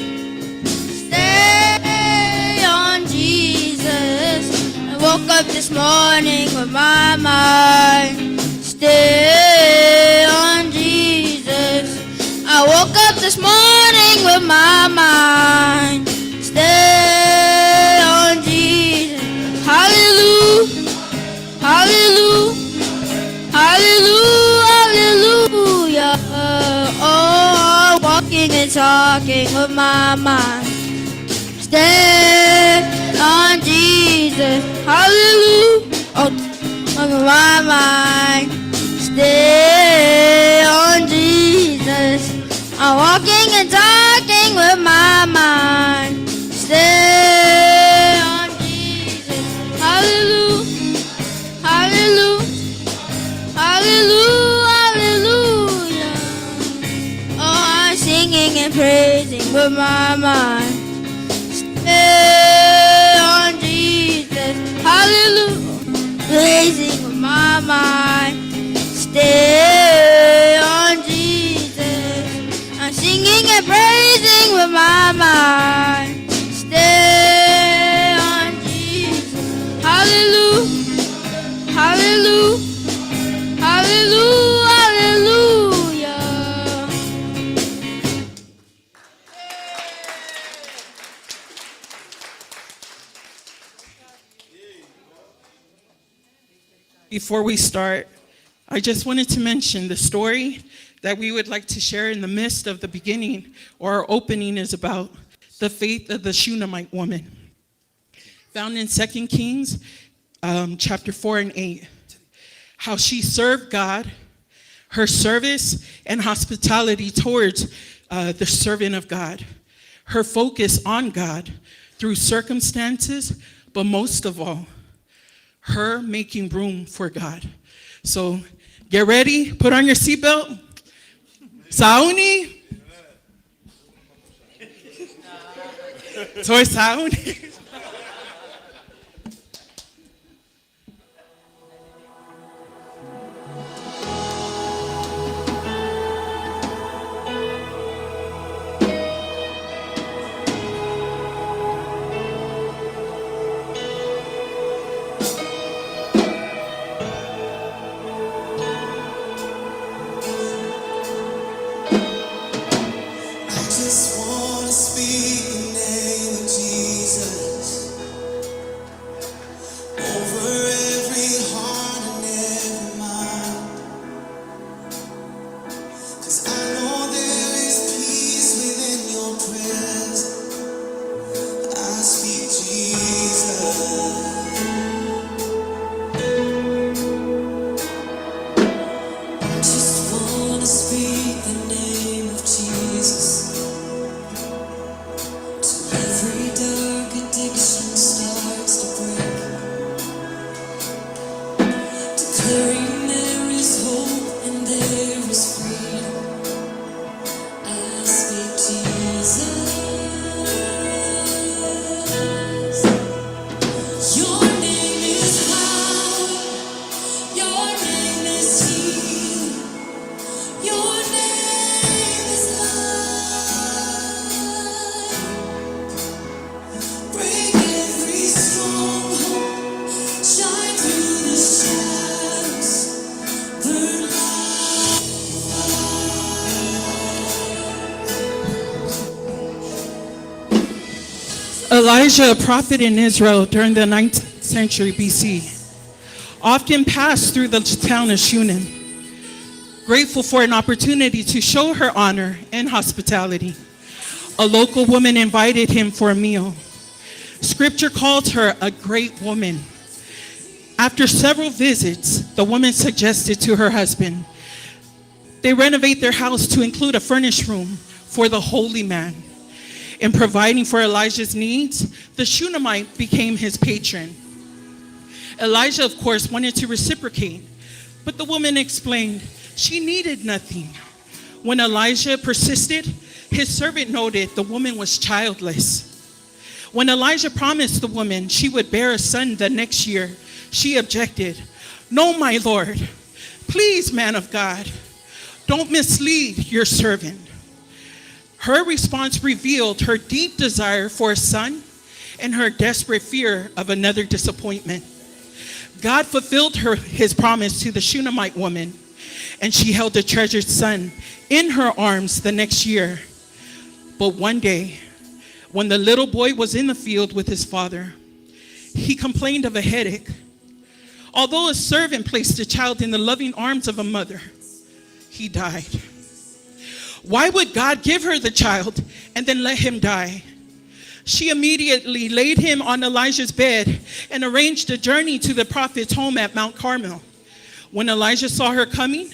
stay on Jesus? I woke up this morning with my mind stay on Jesus. I woke up this morning with my mind stay on Jesus. Hallelujah. Hallelujah. Hallelujah, hallelujah. Oh, walking and talking with my mind. Stay on Jesus. Hallelujah. Oh, with my mind. Stay on Jesus. I'm walking and talking with my mind. Stay on Jesus. Hallelujah. Hallelujah. Hallelujah, hallelujah. Oh, I'm singing and praising with my mind. Stay on Jesus. Hallelujah. Praising with my mind. Stay on Jesus. I'm singing and praising with my mind. Stay on Jesus. Hallelujah. Hallelujah. Hallelujah, hallelujah.
Before we start, I just wanted to mention the story that we would like to share in the midst of the beginning or our opening is about the faith of the Shunammite woman, found in 2 Kings chapter 4 and 8. How she served God, her service and hospitality towards the servant of God, her focus on God through circumstances, but most of all, her making room for God. So get ready, put on your seatbelt. Sauni. Toi Sauni.
Declaring there is hope and there is freedom. I speak Jesus. Your name is power. Your name is healing. Your name is life. Break every stronghold. Shine through the shadows. Burn
Elijah, a prophet in Israel during the 9th century BC, often passed through the town of Shunem, grateful for an opportunity to show her honor and hospitality. A local woman invited him for a meal. Scripture calls her a great woman. After several visits, the woman suggested to her husband they renovate their house to include a furnished room for the holy man. In providing for Elijah's needs, the Shunammite became his patron. Elijah, of course, wanted to reciprocate, but the woman explained she needed nothing. When Elijah persisted, his servant noted the woman was childless. When Elijah promised the woman she would bear a son the next year, she objected. No, my lord. Please, man of God, don't mislead your servant. Her response revealed her deep desire for a son and her desperate fear of another disappointment. God fulfilled his promise to the Shunammite woman, and she held the treasured son in her arms the next year. But one day, when the little boy was in the field with his father, he complained of a headache. Although a servant placed the child in the loving arms of a mother, he died. Why would God give her the child and then let him die? She immediately laid him on Elijah's bed and arranged a journey to the prophet's home at Mount Carmel. When Elijah saw her coming,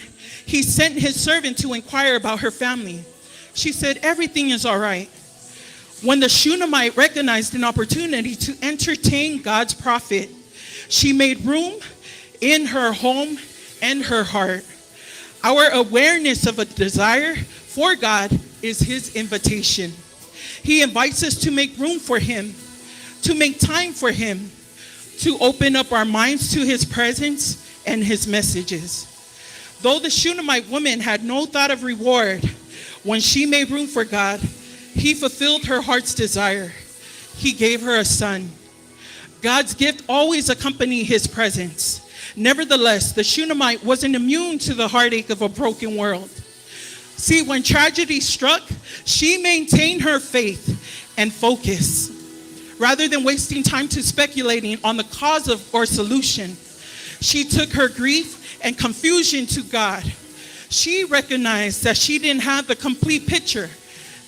he sent his servant to inquire about her family. She said, Everything is all right. When the Shunammite recognized an opportunity to entertain God's prophet, she made room in her home and her heart. Our awareness of a desire for God is his invitation. He invites us to make room for him, to make time for him, to open up our minds to his presence and his messages. Though the Shunammite woman had no thought of reward, when she made room for God, he fulfilled her heart's desire. He gave her a son. God's gift always accompanied his presence. Nevertheless, the Shunammite wasn't immune to the heartache of a broken world. See, when tragedy struck, she maintained her faith and focus. Rather than wasting time to speculating on the cause of or solution, she took her grief and confusion to God. She recognized that she didn't have the complete picture,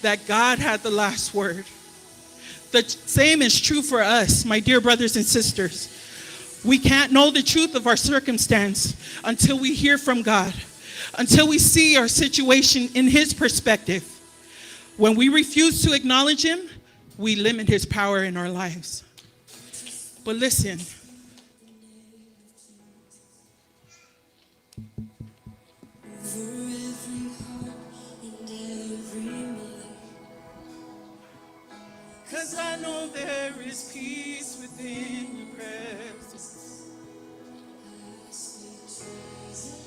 that God had the last word. The same is true for us, my dear brothers and sisters. We can't know the truth of our circumstance until we hear from God, until we see our situation in His perspective. When we refuse to acknowledge Him, we limit His power in our lives. But listen,
Over every heart and every mind.
because I know there is peace within your presence.
I speak Jesus.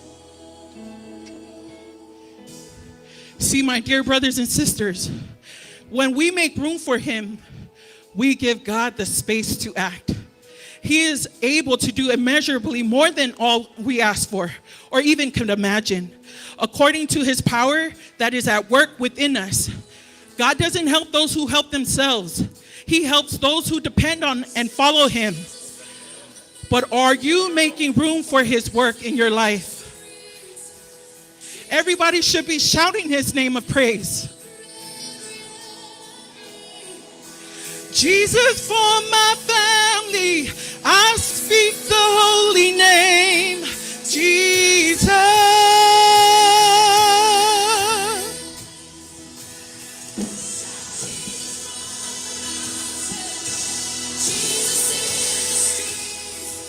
See, my dear brothers and sisters, when we make room for Him, we give God the space to act. He is able to do immeasurably more than all we ask for or even can imagine, according to His power that is at work within us. God doesn't help those who help themselves, He helps those who depend on and follow Him. But are you making room for His work in your life? Everybody should be shouting His name of praise. Jesus for my family, I speak the holy name, Jesus.
Jesus in the streets.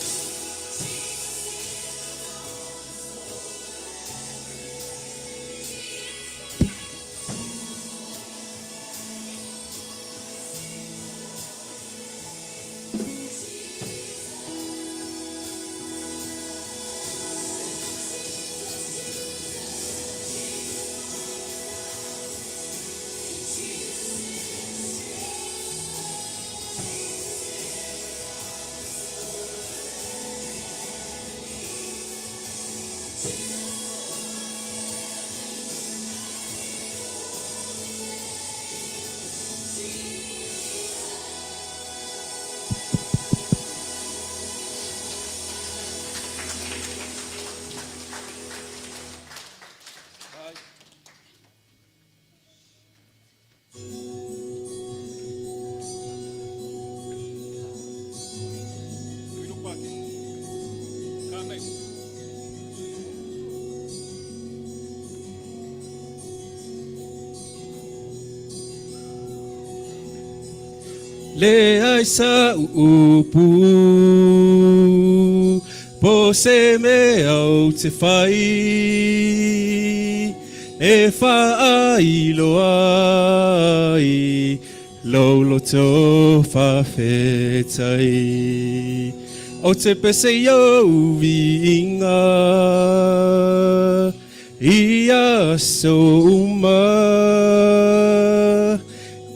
Leai sa'u upu Po se mea ou te fai E faailoa ai Lou loto faafetai Ou te pese i ou viiga I aso uma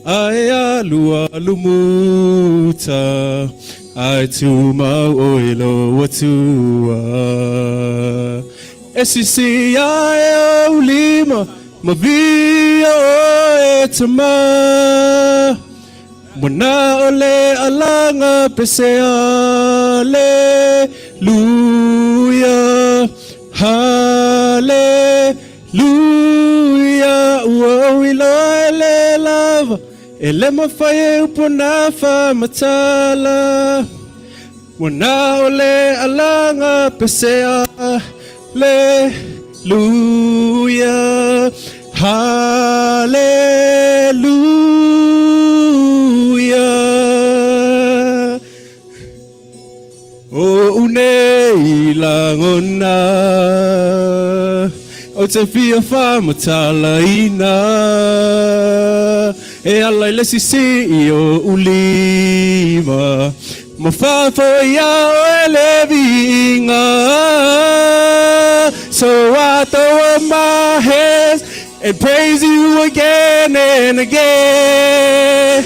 Ae alualu muta Ae tumau oe lou Atua E sisi ae ou lima Ma viia oe e Tama Ua na o le alaga pese Aleluia Haleluia Ua ou iloa e le lava E le mafai e upu ona faamatala Ua na o le alaga pese Aleluia Haleluia O ou nei lagona Ou te fia faamatalaina E ala i le sisii o ou lima Ma faafoi iā oe le viiga So I throw up my hands And praise you again and again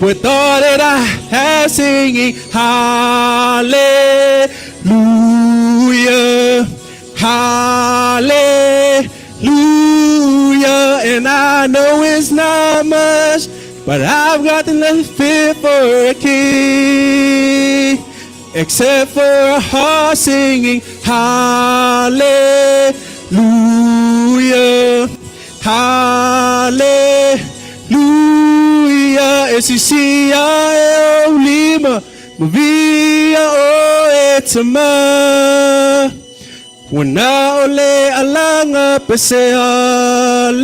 With all that I have singing Hallelujah Hallelujah And I know it's not much But I've got nothing fit for a king Except for a heart singing Hallelujah Hallelujah E sisi ae ou lima Ma viia oe e Tama Ua na o le alaga pese Haleluia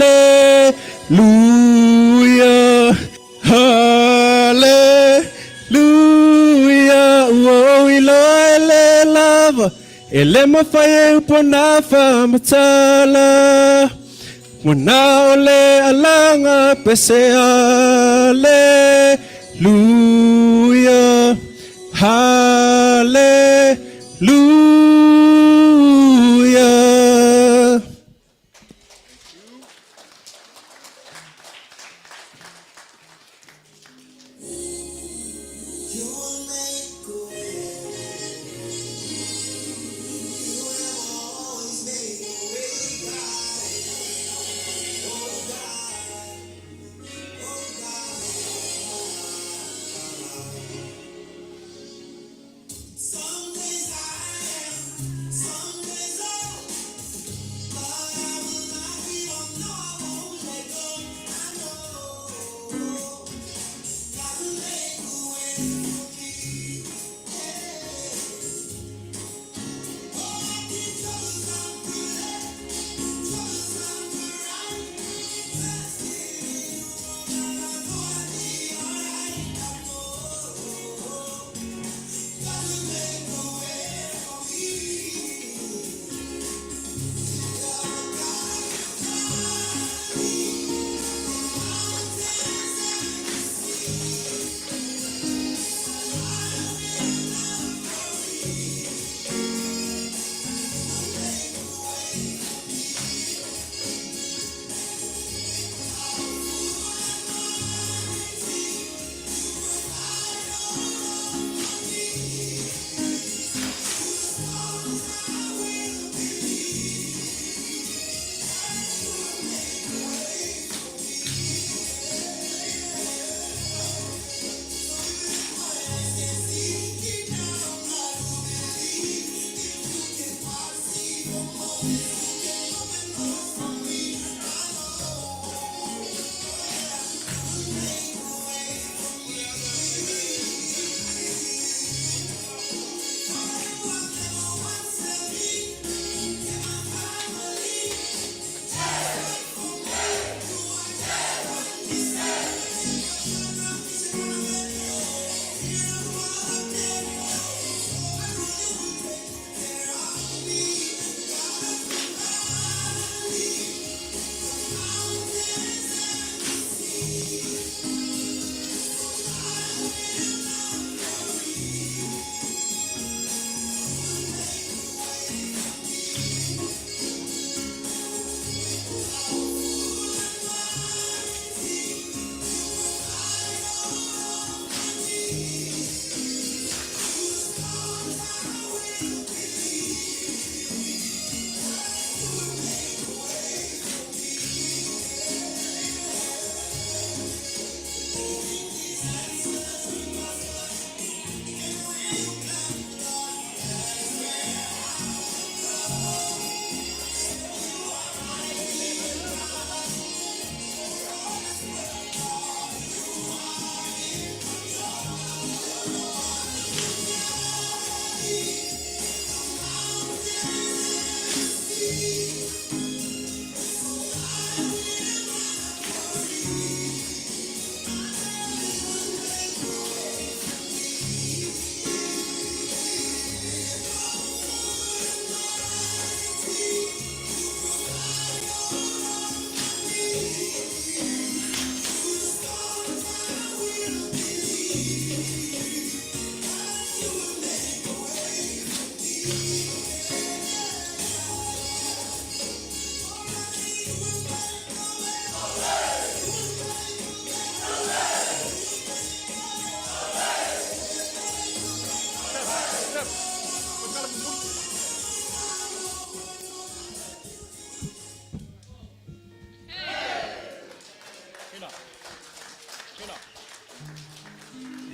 Haleluia Ua ou iloa e le lava E le mafai e upu ona faamatala Ua na o le alaga pese Haleluia Haleluia
Some days I am.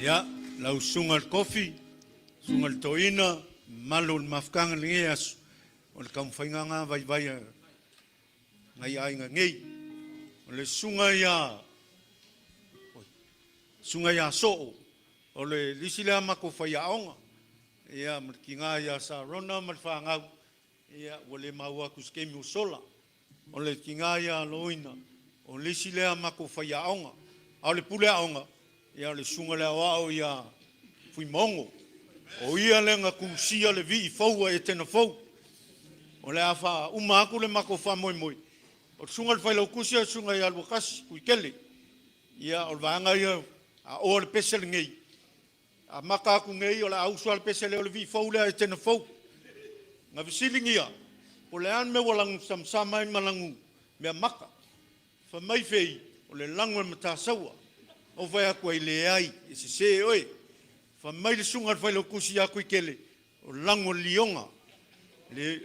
Ia, lau Susuga i le Kofi, Susuga i le Toeaina, mamalu o le mafutaga i lenei aso, o le taumafaiga lena vaivai a nai aiga nei. O le Susuga ia Susuga ia Soo, o le isi lea matou faiaoga, ia ma le tina ia Sarona ma le fanau, ia ua le maua atu i se taimi ua sola. O le tina ia Loina, o le isi lea matou faiaoga. A o le pule aoga, ia o le susuga i le aoao ia Fuimaono. O ia lea na tusia le vii fou a Etena fou. O le a faauma atu le matou faamoemoe, o le susuga i le failautusi o le susuga ia Luatasi Tuitele. Ia o le vaega ia a oa le pese lenei, amata atu nei o le a usu lava le pese lea o le vii fou lea a Etena fou. Na fesiligia, po o le a le mea ua lanu samasama ai ma lanu meamata. Fai mai fei, o le lanu o le Matasaua. Ou fai atu ai, leai, e sese oe. Fai mai le susuga i le Failautusi ia Tuitele, o le lanu o le lioga, le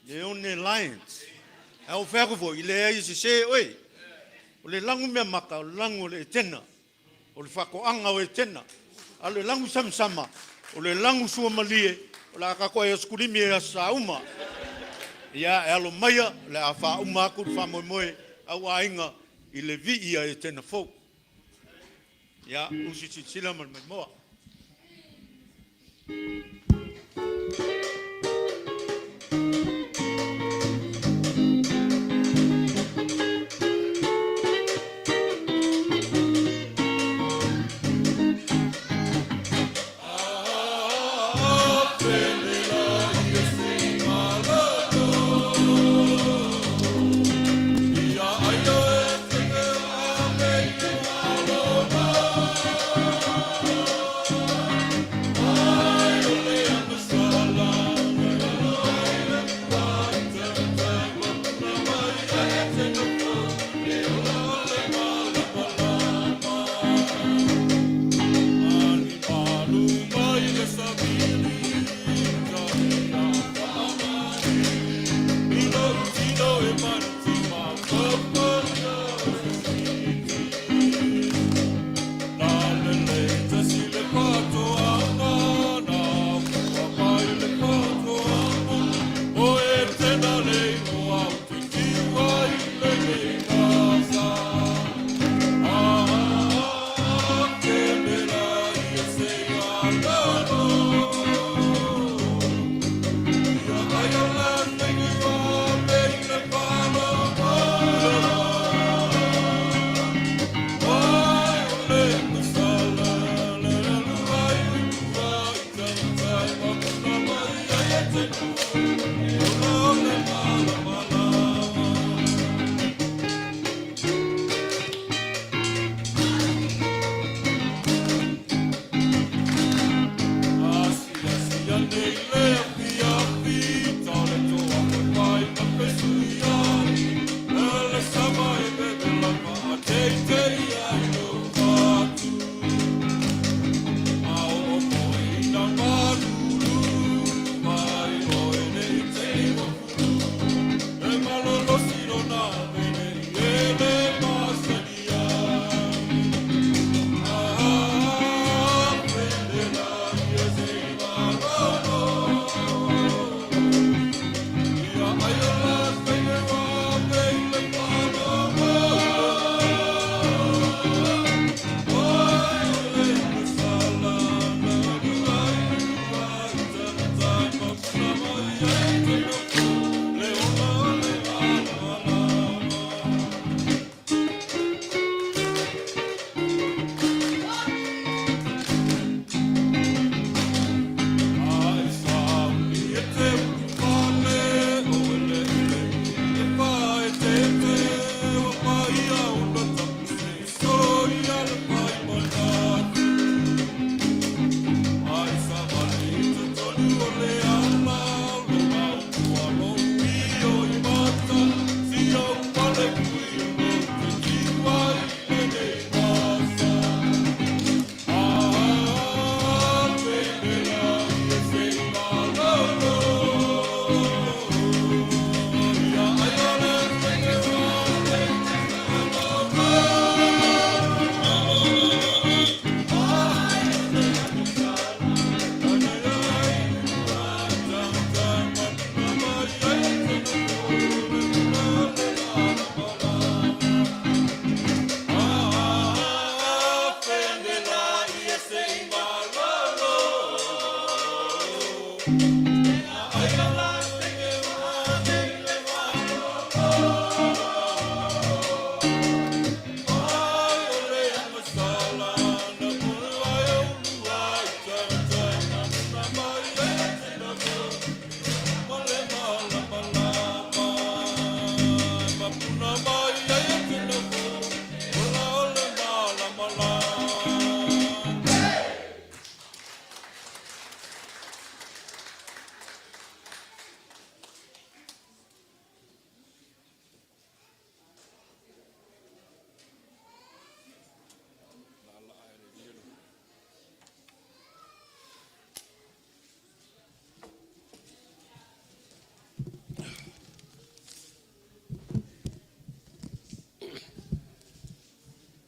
Leone Lions. Ae ou fai atu foi, leai e sese oe. O le lanu meamata, o le lanu o le Etena. O le faatoaga o Etena. A o le lanu samasama, o le lanu suamalie, o le a tatou ai Aso Faraile e Aso Sa uma. Ia, e alo maia, o le a faauma atu le faamoemoe au aiga i le vii a Etena fou. Ia, usi silasila ma le maimoa.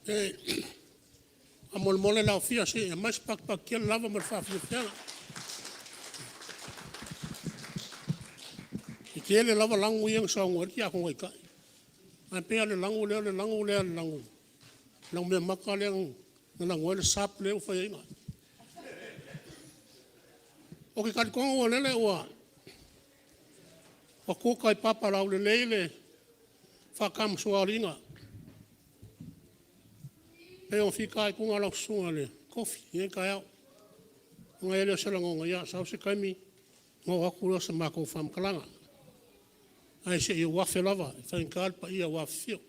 E faamolemole le aofia se i aumai se pakipaki tele lava ma le faafiafiaga. E tele lava lago ia na saunoa ai le Tiakono Taitai, ae pei lava o le lago lea o le lago lea o le lanumeamata lea na lanu ai le sharp lea ua fai ai iga. Ou te talitonu o lele ua tuta i papa laulelei le faatamasoaliiga pei ona fitaituga lau Susuga i le Kofi i lenei taeao. Ona i ai lea o se lagona, ia sau se taimi ona oo atu lea o se matou faamatalaga, ae se i ou afe lava e faigata le paia ua afifio.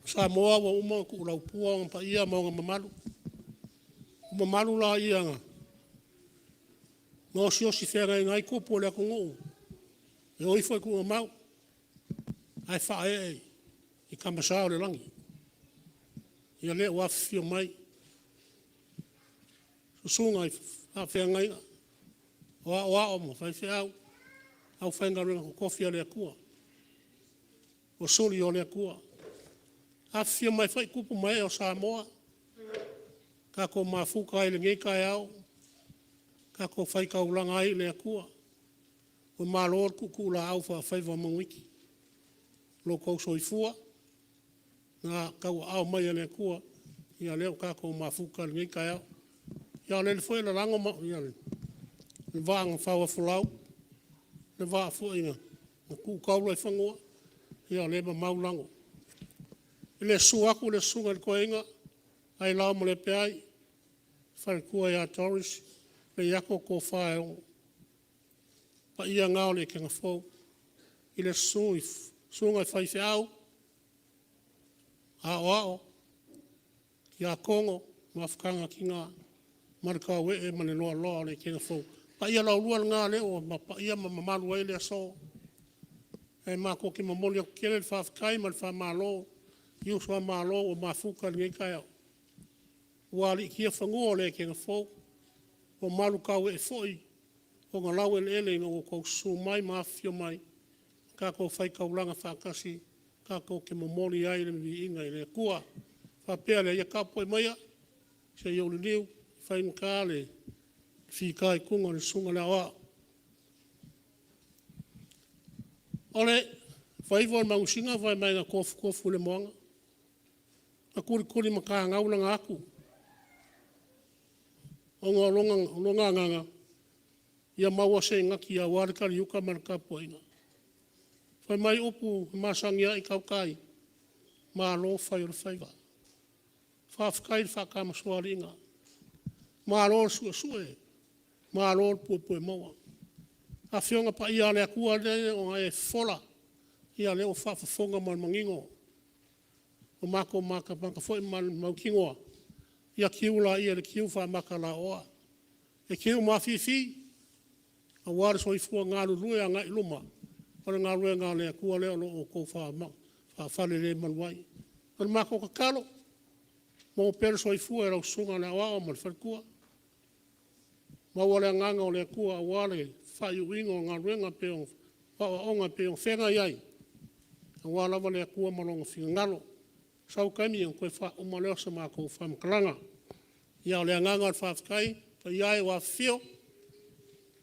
O Samoa ua uma ona tuulaupua ona paia ma ona mamalu. O mamalu la ia na osiosi feagaiga ai tupu o le atunuu e o ifo i tuugamau ae faaee i Tamasa o le lagi. Ia lea ua afifio mai susuga i faafeagaiga, o aoao ma faifeau, aufaigaluega totofi a le Atua ua suli o le Atua. Afifio mai foi tupu ma ee o Samoa, tatou mafuta ai i lenei taeao, tatou faitaulaga ai i le Atua, ua malo le tuutuulaau faafaiva o Manuiti. Lo outou soifua na tauaao mai e le Atua, ia lea ua tatou mafuta i lenei taeao. Ia o lele foi e lalago le vaa na fauafolau, le vaa foi na tu taula i fanua, ia o lea e mamau lago. I le susu atu i le Susuga i le Toeaina Ailao Malepeai, le faletua ia Doris Leiato Tofa e Olo. O paia na o le Ekega fou i le susu i susuga i faifeau, aoao, tiakono, mafutaga a tina ma le tauee ma le loaloa o le Ekega fou. O paia laualua na o lea ua paia ma mamalu ai le aso. Ae matou te momoli atu tele le faafetai ma le faamalo i uso a Malo ua mafuta i lenei taeao, ua aliitia fanua o le ekega fou, ua malutauee foi ona laueleele ina ua outou susu mai ma afifio mai tatou faitaulaga faatasi tatou te momoli ai le viiga i le Atua. Ona faapea lea, ia tapuai maia se i ou liliu, e faigata le fitaituga o le Susuga i le Aoao. O le faiva o le manusina fai mai na tofutofu i le moana, na tulituli matagau lana atu ona o lona agaga ia maua se igati aua le taliuta ma le tapuaiga. Fai mai upu e masani ai, tautai, malo fai o le faiva, faafetai le faatamasoaliiga, malo le suesue, malo le puepuemauga. Afioga Paia a le Atua lea na e fofola, ia lea ua faafofoga ma le manino. Ua matou matamata foi ma mautinoa, ia tiu laia i le tiu faamakalaoa, e tiu mafifi aua le soifua galulue agai i luma o le galuega a le Atua lea o lo o outou faafalelemalu ai. O le matou tatalo, maua pea le soifua i lau Susuga i le Aoao ma le faletua, maua le Agaga o le Atua aua le faaiuiuina o galuega o aoaoga e pei ona feagai ai, aua lava le Atua ma Lona finagalo. Sau se taimi ona toe faauma lea o se matou faamatalaga. Ia, o le agaga o le faafetai, le paia e ua afifio,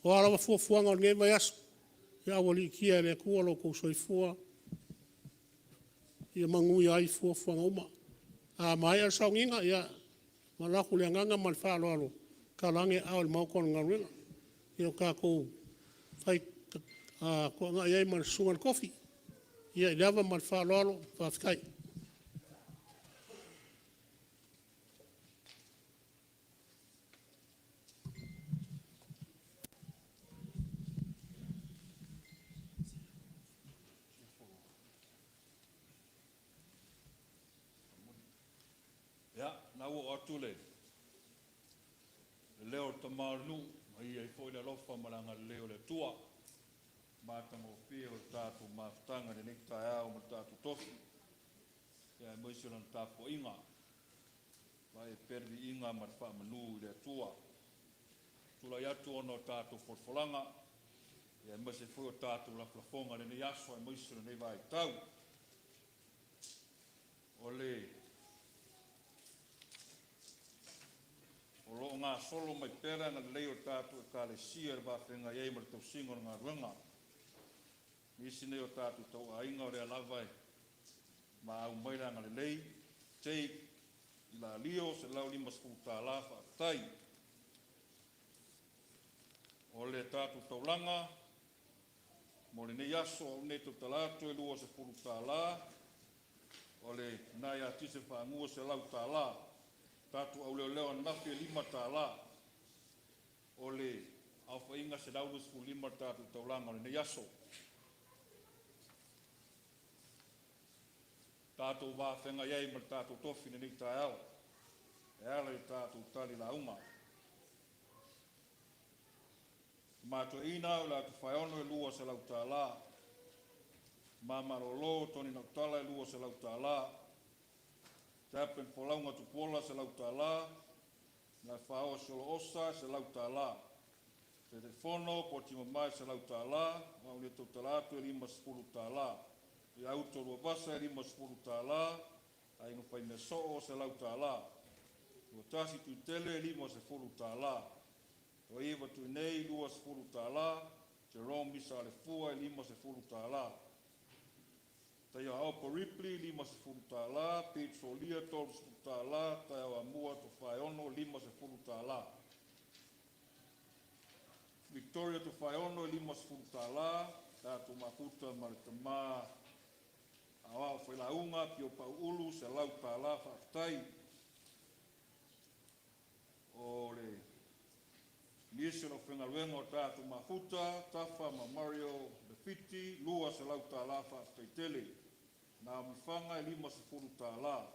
o a lava fuafuaga o lenei vaiaso, ia aualiitia e le Atua lo outou soifua ia manuia ai fuafuaga uma. A maea le sauniga, ia e avatu le agaga ma le faaaloalo, tatalo ane aao i le maota o le galuega, ia tatou faitoagai ai ma le Susuga i le Kofi. Ia, i le ava ma le faaaloalo, faafetai.
Ia, o lena ua oo atu le leo o le tama o le nuu, ua i ai foi le alofa ma le agalelei o le Atua i le matagofie o le tatou mafutaga i lenei taeao ma le tatou tofi, aemaise o lana tapuaiga. Vae pea le viiga ma le faamanu i le Atua. Tulai atu ona o tatou folafolaga, aemaise foi o tatou lafolafoga i lenei aso aemaise o lenei vaitau.
O le O lo o gasolo mai pea le agalelei o le tatou Ekalesia i le va feagai ai ma le tausiga o le galuega. Nisi nei o tatou tauaiga o lea lava e maau mai le agalelei. Jake Ilalio, $150, faafetai. O le tatou taulaga mo lenei aso, au nei tautala atu e $20. O le tina ia Tise Faagua, $100. Tatou auleoleo ananafi e $5. O le aofaiga 125 le tatou taulaga o lenei aso. Tatou va feagai ai ma le tatou tofi i lenei taeao e ala i tatou tali lauga. Tama Toeaina o le Atofaeono e $200. Tama Malolo Tony Nautala e $200. Chaplain Folauga Tupuola $100. Malaefaoa Siolo Osa $100. Taitaifono Poti Mamae $100. O au nei tautala atu e $50. Ia Uto Luavasa e $50. Aiga Faimea Soo $100. Tuatasi Tuitele e $50. Toaiva Tuinei $20. Jerome Misa Alefua e $50. Taia Opo Ripley $50. Pete Solia $30. Taia Amua Tofaeono $50. Victoria Tofaeono e $50. Tatou mafuta ma le tama aoao failauga Pio Pauulu $100, faafetai. O le nisi o le aufaigaluega o tatou mafuta, Tafa ma Mario Lefiti, $200, faafetai tele. Naomi Faga e $50.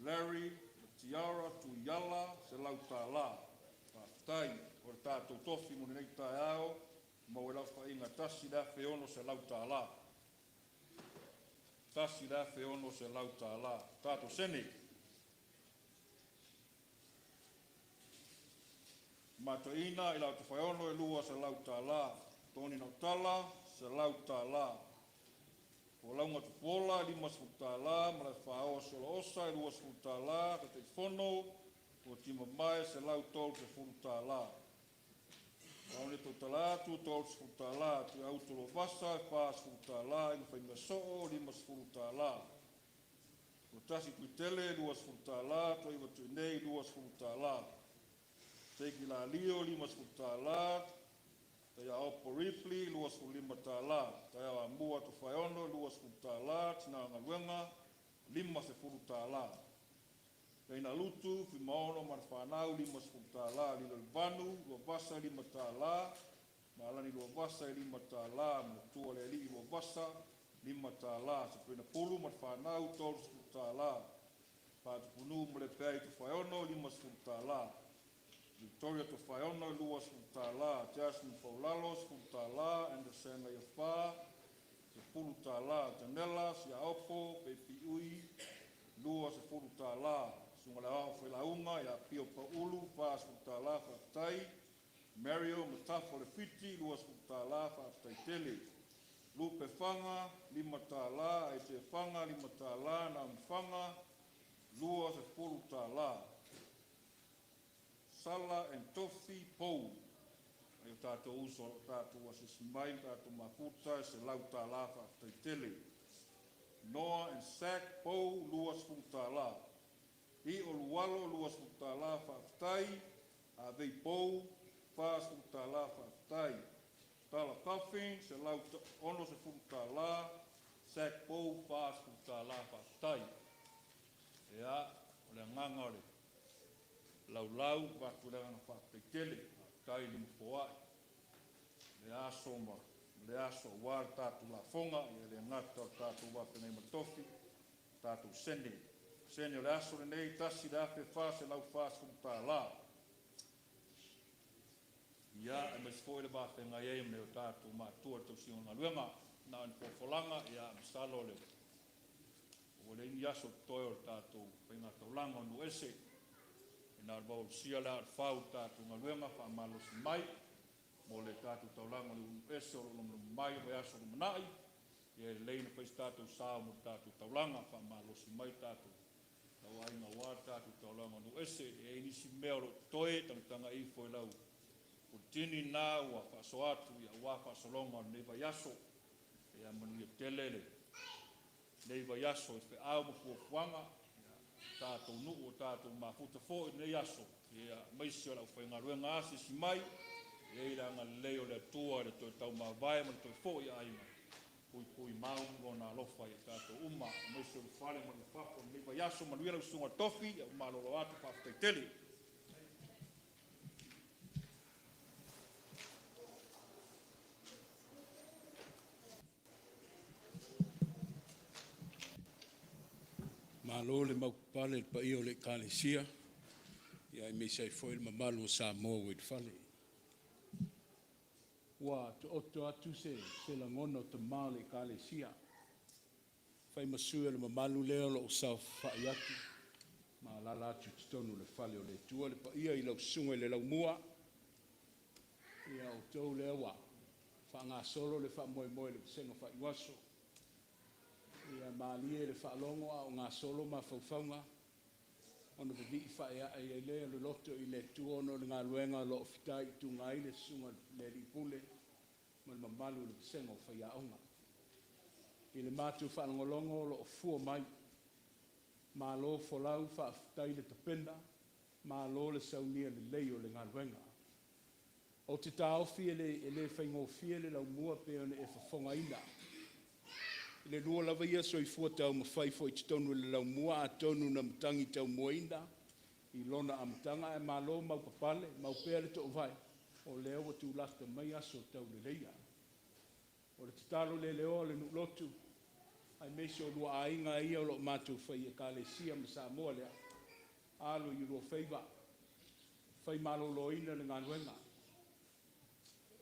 Larry Tiara Tuiala $100, faafetai. O le tatou tofi mo lenei taeao maua i le aofaiga $1,600. $1,600. Tatou sene. Matoina i la Tofaeono e $200. Tony Nautala $100. Folauga Tupuola $50. Malaefaoa Siolo Osa e $20. Taitaifono o Timamae $130. Aone tautala atu $30. Tu auto lo vasa e $40. Inga faimea soo $50. Tuatasi Tuitele $20. Tuaiva Tuinei $20. Teiki Lalio $50. Taia Opo Ripley $25. Taia Amua Tofaeono $20. Tina Galuega $50. Reina Lutu Fimaono ma le fanau $50. Lilo le Vanu Luavasa $5. Malani Luavasa e $5. Matua le Alii Luavasa $5. Sabrina Pulu ma le fanau $30. Patupunu ma le Peai Tofaeono $50. Victoria Tofaeono $20. Jasmine Faulalo $10. Anderson Iafa $10. Janela Siaopo Pepi Ui $20. Suga le ao failauga ia Pio Paulu $40, faafetai. Mario Matafa le Fiti $20, faafetai tele. Lupe Faga $5. Aite Faga $5. Naomi Faga $20. Sala and Tofi Pou ai o tatou uso o lo o tatou asiasi mai ma tatou mafuta e $100, faafetai tele. Noah and Sack Pou $20. I'o Lualo $20, faafetai. Avei Pou $40, faafetai. Tala Coffin $160. Sack Pou $40, faafetai. Ia, o le agaga o le laulau avatu le agaga faafetai tele, faafetai le mafoa'i le aso ma le aso aua le tatou lafoga. Ia le gata o le tatou vafeagai ma le tofi, tatou sene. Sene o le aso lenei, $1,440. Ia, aemaise foi le vafeagai ai ma o tatou matua i le tausiga o le galuega. Na o ni folafolaga, ia, masalo le ua leai ni aso totoe o le tatou faigataulaga o nuu ese. E na o le vaoausia le aa o le fau i le tatou galuega faamalosi mai mo le tatou taulaga o le nuu ese o lo o lomalomo mai o vaiaso lumanai. Ia e lelei ona fai se tatou sao mo le tatou taulaga, faamalosi mai tatou tauaiga aua le tatou taulaga o nuu ese. E i ai nisi mea o lo o totoe, tagatagai ifo i lau puletini lena ua faasoa atu aua faasologa o lenei vaiaso. Ia manuia tele lenei vaiaso i feau ma fuafuaga, tatou nuu o tatou mafuta foi i lenei aso, ia, aemaise o le aufaigaluega asiasi mai, e i ai le agalelei o le Atua i le toe taumavae ma le toe foi i aiga, puipui mau Lona alofa ia tatou uma, aemaise o le fale ma le fafo i lenei vaiaso. Manuia lau susuga i le tofi, ia ua malolo atu, faafetai tele.
Malo le maupapale i le paia o le Ekalesia, aemaise ai foi le mamalu o Samoa ua i le fale. Ua taoto atu se lagona o tamā o le Ekalesia, fai ma sui o le mamalu lea o lo o saofafai atu ma alaala atu i totonu o le fale o le Atua. Le paia i lau Susuga i le Laumua, ia outou lea ua faagasolo le faamoemoe i le vasega faiuaso, ia malie le faalogo a o gasolo mafaufauga, ona vivii faaeaea ai lea o le loto i le Atua ona o le galuega o lo o fitaituga ai le Susuga i le Alii Pule ma le mamalu o le vasega o faiaoga. I le matou faalogologo o lo o fua mai, malo folau, faafetai le tapena, malo le saunia lelei o le galuega. Ou te taofi e le faigofie le laumua pei ona e fofogaina. I le lua lava ia soifua taumafai foi i totonu o le laumua, atonu na matagi taumuaina i lona amataga, ae malo maupapale, mau pea le toovae, o lea ua tulata mai aso tauleleia. O le tatalo le leoa a le nuu lotu, aemaise o lua aiga ia o lo o matou fai Ekalesia ma Samoa lea, alo i lua faiva, fai maloloina le galuega,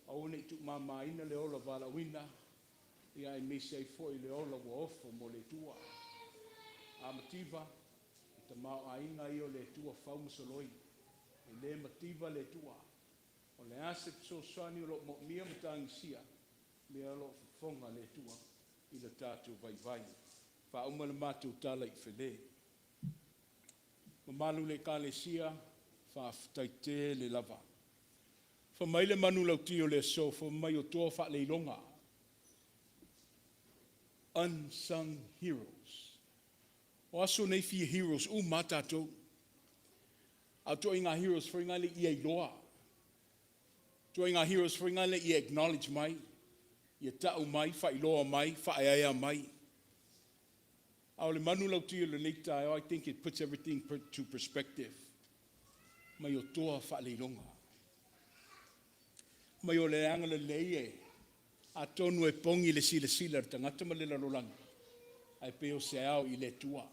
aua ne i tuumamaina le ola valaauina, aemaise ai foi le ola ua ofo mo le Atua. A mativa, o tamaoaiga ia o le Atua fau ma soloi, e le mativa le Atua. O le a se fesoasoani o lo o moomia ma tagisia, lea o lo o fofoga le Atua i le tatou vaivai. Faauma le matou tala i Fale. Mamalu i le Ekalesia, faafetai tele lava. Fai mai le manulauti o le aso, fai mai o toa faaleiloga, unsung heroes. O aso nei e fia heroes uma lava tatou. A o ituaiga heroes foi na ia iloa. Ituaiga heroes foi na ia acknowledge mai, ia tau mai, faailoa mai, faaeaea mai. A o le manulauti o lenei taeao, I think it puts everything to perspective. Mai o toa faaleiloga. Mai o le agalelei e atonu e pogi le silasila le tagata ma le lalolagi, ae pei o se ao i le Atua.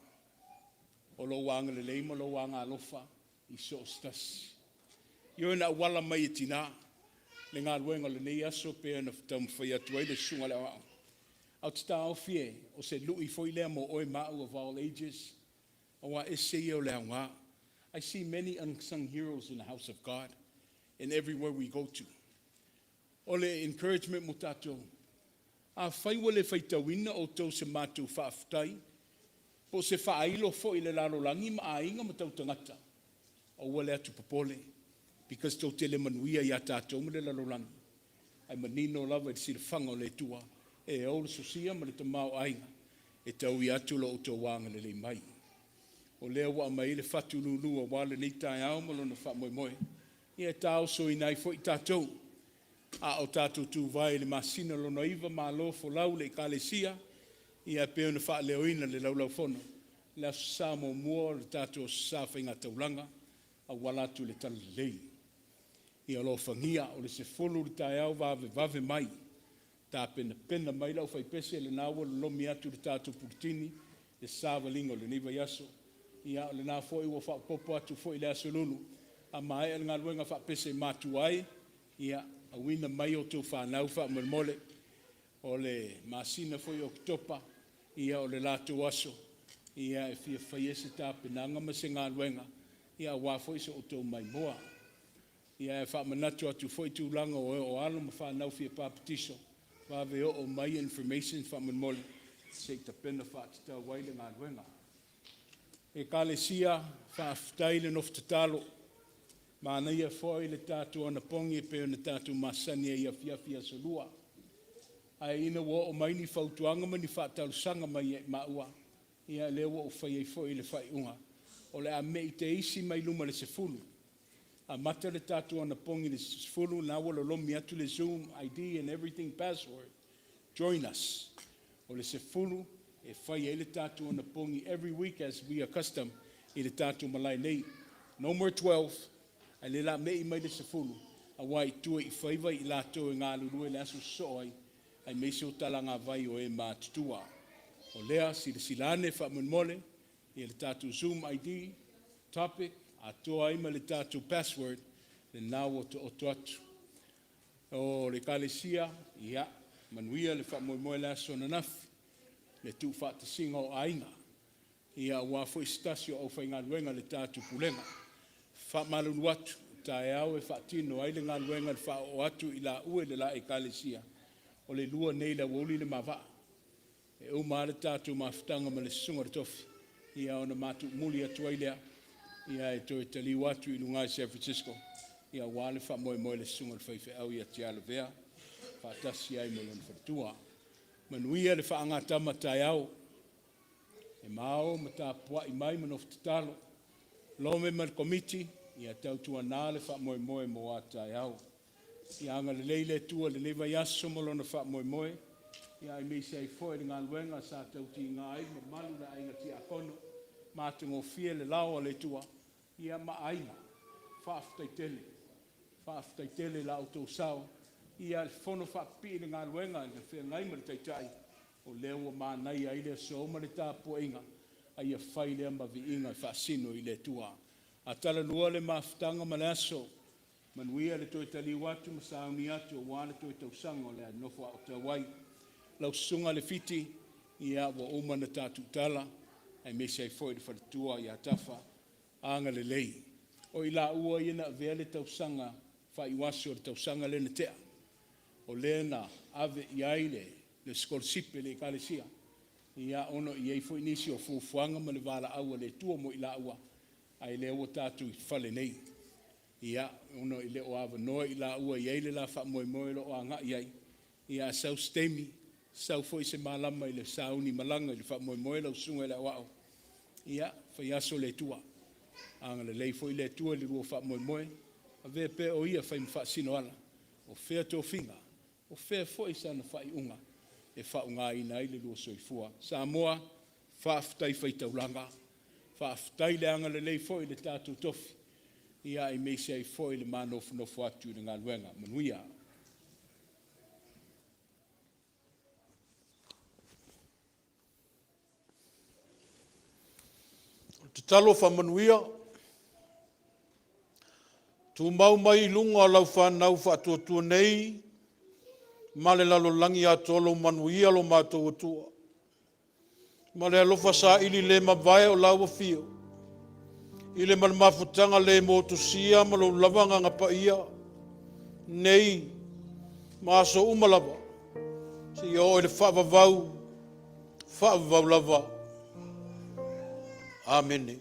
O lou agalelei ma lou agalofa i so o se tasi. Ioe na auala mai e tinā le galuega o lenei aso pe na taumafai atu ai le susuga i le aoao. Ae ou te taofi e, o se lui foi lea mo oe ma au of all ages, aua ese ia o le aoga. I see many unsung heroes in the house of God and everywhere we go to. O le encouragement mo tatou, afai ua le faitauina outou se matou faafetai, po o se faailo foi i le lalolagi ma aiga ma tautagata, aua le atu popole, because tou te le manuia ia tatou ma le lalolagi, ae manino lava i le silafaga o le Atua, e ou le sosia ma le tamaoaiga, e taui atu lo outou agalelei mai. O lea ua aumai le fatu lulu aua lenei taeao ma lona faamoemoe, ia e taosoina ai foi tatou, a o tatou tuvae i le masina lona 9, malo folau le Ekalesia, ia pei ona faaleoina le Laulaufono, le Aso Sa muamua o le tatou Aso Sa Faigataulaga, auala atu i le Talalelei. Ia alofagia, o le 10 i le taeao, vavevave mai, tapenapena mai le aufaipese, lena ua lolomi atu le tatou puletini, le savaliga o lenei vaiaso. Ia, o lena foi ua faaopoopo atu foi i le Aso Lulu, a maea le galuega faapese matua ai, ia, auina mai outou fanau faamolemole. O le masina foi o Oketopa, ia o le latou aso, ia e fia faia se tapenaga ma se galuega, ia aua foi so outou maimoa. Ia e faamanatu atu foi tulaga o alo ma fanau fia papatiso. Vave oo mai information faamolemole se i tapena faatatau ai le galuega. Ekalesia, faafetai le nofo tatalo. Manaia foi le tatou anapogi e pei ona tatou masani ai i afiafi aso Lua. Ae ina ua oo mai ni fautuaga ma ni faatalosaga mai ia i maua, ia lea ua ou fai ai foi le faaiuga, o le a me'i teisi mai luma i le 10:00. Amata le tatou anapogi i le 10:00, lena ua lolomi atu le Zoom ID and everything password. Join us. O le 10:00 e fai ai le tatou anapogi every week as we accustomed i le tatou malae nei. No more 12, ae le la me'i mai le 10, aua i tua i faiva i latou e galulue i le aso sosoo ai, aemaise o talagavai o e matutua. O lea, silasila ane faamolemole i le tatou Zoom ID, topic, atoa ai ma le tatou password, lena ua taoto atu. O le Ekalesia, ia, manuia le faamoemoe i le aso ananafi, le tuufaatasiga o aiga, ia aua foi se tasi o aufaigaluega a le tatou Pulega. Faamalulu atu, o taeao e faatino ai le galuega i le faaoo atu i laua i le la Ekalesia, o le 2 nei i le aoauli le ma vaa. E uma lava le tatou mafutaga ma le susuga i le tofi, ia ona matou muli atu ai lea, ia e toe taliu atu i luga i San Francisco, ia aua le faamoemoe i le susuga i le faifeau ia Tialavea, faatasi ai ma lona faletua. Manuia le faagatama taeao, e mao ma tapuai mai ma nofo tatalo. Lome ma le Komiti, ia tautuana le faamoemoe mo a taeao. Ia agalelei le Atua i lenei vaiaso ma lona faamoemoe, ia aemaise ai foi le galuega sa tautiga ai le mamalu o le aiga tiakono, matagofie le lao a le Atua, ia ma aiga. Faafetai tele. Faafetai tele i la outou sao, ia le fono faapipii i le galuega na feagai ma le Taitai, o lea ua manaia ai le aso ma le tapuaiga, a ia fai lea ma viiga e faasino i le Atua. A talalua le mafutaga ma le aso, manuia le toe taliu atu ma sauni atu aua le toe tausaga o le a nofo a ai. Lau Susuga Lefiti, ia ua uma ona tatou tala, aemaise ai foi le faletua ia Tafa, agalelei. O i laua ia na avea le tausaga faaiuaso o le tausaga lea na tea, o lea na ave i ai le sikolasipi a le Ekalesia, ia ona e i ai foi nisi o fuafuaga ma le valaau a le Atua mo i laua, ae lea ua tatou i fale nei. Ia, ona e le o avanoa i laua e i ai le la faamoemoe o lo o agai ai, ia a sau se taimi, sau foi se malama i le sauni malaga i le faamoemoe lau susuga i le Aoao, ia, fai aso le Atua. Agalelei foi le Atua i le lua faamoemoe, avea pea o Ia e fai ma faasinoala, o fea tofiga, o fea foi sana faaiuga e faaaogaina ai le lua soifua. Samoa, faafetai fai taulaga, faafetai le agalelei foi i le tatou tofi, ia aemaise ai foi le ma nofonofo atu i le galuega. Manuia.
Tatalo faamanuia. Tumau mai i luga o lau fanau faatuatua nei ma le lalolagi atoa lou manuia lo matou Atua. Ma le alofa saili le mavae o lau afio, i le ma le mafutaga le motusia ma lou lava agaga paia, nei ma aso uma lava, seia oo i le faavavau, faavavau lava. Amene.